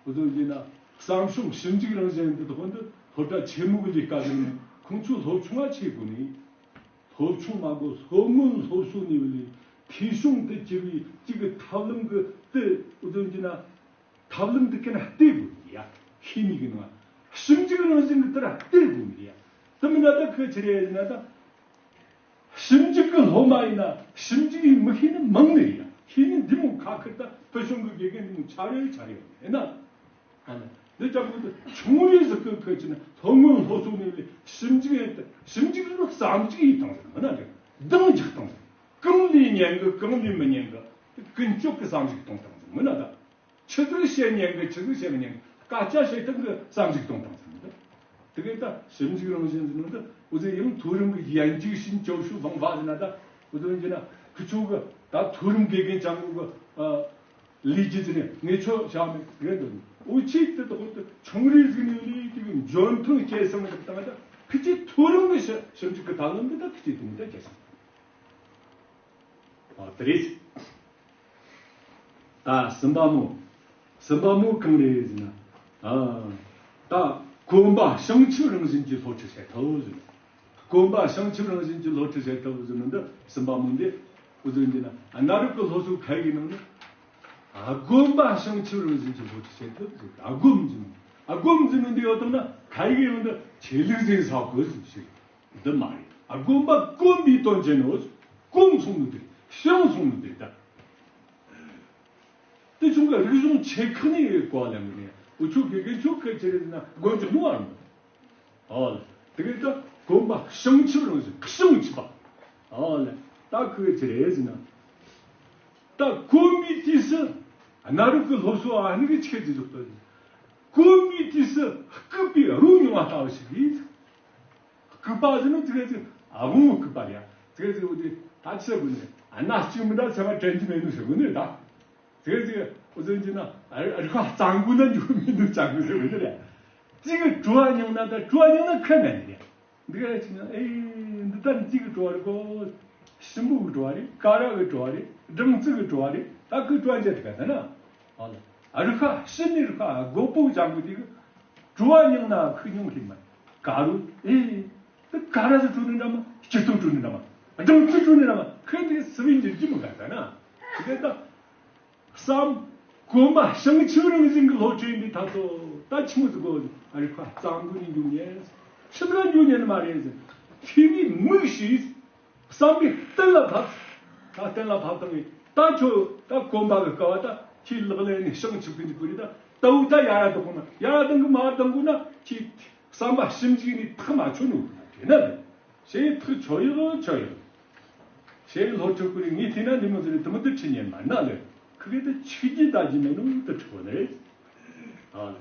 བཟོ་རྒྱུ་ན་བསམ་བྱུང་ཞིབ་འཇུག་རང་བཞིན་འདི་དག་འདི་སློབ་གྲྭ་ཆེན་མོ་གི་ལས་ཀ་ཟིན་ནས་ཁོང་ཚོའི་སློབ་ཆུང་བ་ཆེ་དགོས་ནས། སློབ་ཆུང་མ་དགོས་སློབ་སྔོན་སློབ་གསོ་ནས་བ་ལས་འཐུས་ཤོང་དུ་གྱུར་བའི་གཅིག་གི་ཐབས་ལམ་གྱི་དེ་བཟོ་རྒྱུ་ན། ཐབས་ལམ་འདི་ཀ་ན་བལྟས་དགོས་ཀྱི་ཡ། ཤེས་ནི་གི་ནང་ཞིབ་འཇུག་རང་བཞིན་གྱི་དེ་ར་བལྟས་དགོས་ཀྱི་ཡ། དེ་མིན་ན་ད་ཁོས་ཆི་རེད་ཟེར་ན་ད། ཞིབ་འཇུག་གི་སློབ་མ་ཡིན་ན་ཞིབ་འཇུག་ཡིན་མི་ཤེས་ནི་མང་ནི་ཡ། ཤེས་ནི་འདི་མོ་ཁ་ཁེར་ད་ཕུལ་བྱུང་གི་དགེ་རྒན་འདི་མོ་ཆ་རེ་ཆ་རེ་ཡོད་ནི་ཡིན་ན། ཨ་ནི་འདི་ལྟ་བུ་འདི་ཆུང་རིགས་ཟིག་གི་ཁོས་ཆི་ན་སློབ་སྔོན་སློབ་གསོ་ནས་ལས་ཞིབ་འཇུག་ཡིན་ད་ཞིབ་འཇུག་ནི་བསམ་གཞིག་ཡིན་དང་ཟེར་མིན་ན་འདི་འདང་རྒྱག་དང་ཟེར། གང་ལས་ཉན་གི་གང་ལས་མི་ཉན་གི་ཀུན་སྤྱོད་ཀྱི་བསམ་གཞིག་གཏོང་དང་ཟེར་མིན་ན་ད། ཆི་ཟིག་བཤད་ཉན་གི་ཆི་ཟིག་བཤད་མི་ཉན་གི་སྐད་ཆ་བཤད་སྟངས་གི་བསམ་གཞིག་གཏོང་དང་ཟེར་མི་འདུག་དེ་གས་ད་ཞིབ་འཇུག་རང་བཞིན་ཟེར་ནོ་འདི་འུ་ཚོ་ཡང་མཐོ་རིམ་གི་研究型教学方法ཟེར་ན་ད་འུ་ཚོ་ཡིན་ན་ཁི་ཆོ་གི་ད་མཐོ་རིམ་དགེ་རྒན་སྦྱང་གི་ཨ་ལས་རྒྱུ་ཟེར་ནས་ངས་ཆོ་བྱ་མེད་རེད་འདུག་འུ་ཆོས་དེ་དག་ཏུ་ཆུང་རིགས་ཟིག་ནས་ལས་དེ་གི་འཇོན་ཐང་སྐྱེད་སྲིང་གི་སྟངས་ད་ཁི་ཆོས་མཐོ་རིམ་གི་ཞིབ་ཞིབ་འཇུག་གི་ཐབས་ལམ་འདི་ད་ཁི་ཆོས་དེ་ནས་ད་སྐྱེད་སྲིང་། ཨ་དེ་རེད། ད་གསུམ་པ་མོ། གསུམ་པ་མོ་གང་རེད་ཟེར་ན། ཨ། ད་གོམ་པ་བྱང་ཆུབ་རང་བཞིན་གྱི་སློབ་ཁྲིད་བྱེད་ཐུབ་ཟེར། གོམ་པ་བྱང་ཆུབ་རང་བཞིན་གྱི་སློབ་ཁྲིད་བྱེད་ཐུབ་ཟེར་ནི་འདི་གསུམ་པ་མོ་འདི་འུ་ཚོ་འདི་ན་གནའ་རབས་ཀྱི་སློབ་གསོ་ཁ་ཡིག་གི་ནང་ནས། ཨ་གོམ་པ་བྱང་ཆུབ་རང་བཞིན་གྱི་སློབ་ཁྲིད་བྱེད་ཐུབ་ཟེར། ཨ་གོམ་ཟེར་ནི། ཨ་གོམ་ཟེར་ནི་འདི་ཡོད་དང་ན་ཁ་ཡིག་གི་ནང་དུ་ཆོས་ལུགས་ཟེར་ས་གོ་ཟེར་ཞིག་འདི་མ་རེད། དགོན་པ་དཀོན་པའི་དོན་ཅན་ནོ། དཀོན་སོང་ནི་དེ་ཞིང་སོང་ནི་དེ་ད། དེ་ཆུང་གི་རིག་གཞུང་ཆེ་ཁག་ནས་གོ་ལ་མི་ནས་འུ་ཆོ་གི་གི་ཆོ་གི་ཅི་རེད་ཟེར་ན་དགོན་ཆུང་ནོ་ཨ་རུ། ཨོ་ལ། དེ་གི་ད་དགོན་པ་བྱང་ཆུབ་རང་བཞིན་བྱང་ཆུབ་པ། ཨོ་ལ། ད་ཁོས་ཅི་རེད་ཟེར་ན། ད་དཀོན་པའི་དུས་སུ་གནའ་རབས་ཀྱི་སློབ་གསོ་ཨ་ནི་གི་ཆེད་དུ་འཇོག་ཏུ། དཀོན་པའི་དུས་སུ་སྐུད་པའི་རོ་མྱོང་བ་ལྟ་བུ་ཞིག་གིས། སྐུད་པ་ཟེར་ནི་ཅི་རེད་ཟེར། ཨ་བོང་བུ་སྐུད་པ་རེད། ཅི་རེད་ཟེར་འོ་དེ་ད་ཆི་ཟེར་དགོས་ནི། ཨ་ན་གཅིག་མི་འདྲ་ཚད་མ་དྲན་གྱི་མེད་ནོ་ཟེར་དགོས་ནི་རེད་ད། དེ་ཅིག་འུ་ཚོ་ཡིན་ན་རིག་པ་གཙང་དགོས་ན་འཇུག་མི་འདུག་ཅང་དགོས་ཟེར་བའི་འདི་རེད། གཅིག་གི་བྲོ་བ་མྱོང་ན་ད་བྲོ་བ་མྱོང་ན་ཁ་ན་ནི་རེད། འདི་ག་ཅིག་ན་ཨེ་འདི་ལྟར་གཅིག་གི་བྲོ་བ་རེད་གོ། སྲིན་པོ་གི་བྲོ་བ་རེད། ཀ་ར་གི་བྲོ་བ་རེད། སྦྲང་རྩི་གི་བྲོ་བ་རེད། ད་ཁོའི་བྲོ་བ་འཇལ་ཐུབ་པ་ད་ན། ཨ་ལ་རིག་པ་ཕྱི་ནས་རིག་པ་རྒོད་པོ་ཅང་གི་དེ་གི་བྲོ་བ་མྱོང་ན་ཁོས་མྱོང་ཤེས་མ་རེད། ཀ་རུ་ཨེ། དེ་ག་ར་ཟིག་བྲོ་ནི་འདྲ་མ། སྐྱིད་སྡུག་བྲོ་ནི་འདྲ་མ། སྦྲང་རྩི་བྲོ་ནི་འདྲ་མ། ཁོས་དེ་སུ་བའི་འགྱུར་གྱི་མི་དགའ་ད་ན། དེ་ད། བསམ། གོམ་པ་བྱང་ཆུབ་རང་བཞིན་གྱི་སློབ་ཁྲིད་འདི་ད་ཚོ་ད་ཆི་མོ་ཟིག་གོ། རིག་པ་གཙང་དགོས་ནས་འགྱུར་ཉན། ཁྱིམ་ལ་འགྱུར་ཉན་མ་རེད་ཟེར། ཐོས་པའི་མིག་ཤེས། བསམ་པའི་གཏན་ལ་ཕབ། ད་གཏན་ལ་ཕབ་བཏང་བས་ད་ཁྱོད་ད་གོམ་པ་གི་དཀའ་བ་ད་ཁྱེད་ལག་ལེན་ནས་བྱང་ཆུབ་ཀྱི་འཇུག་གི་རེད། ད་ལྟ་བུ་ད་ཡར་ར་དང་གོ་ན་ཡར་ར་དང་གི་མར་དང་གོ་ན་ཁྱེད་བསམ་པ་ཞིབ་འཇུག་ནས་ཐག་མ་ཆོད་ནོ་དེ་ན་རེད། ཞེས་ཐག་ཆོད་ཡོད་ཆོད་ཡོད། ཞེས་སློབ་ཕྲུག་ཀུན་ངས་བལྟས་ན་འདི་མོ་ཟེར་ནས་དུ་མོ་དུ་ཁྲིད་ཉན་མ་ན་ལེ། ཁི་གེ་དུ་ཆིག་རྒྱུ་ད་རྒྱུ་མེད་ནོ་དུ་ཁྲིད་གོ་ནི་རེད། ཨ་ལེ།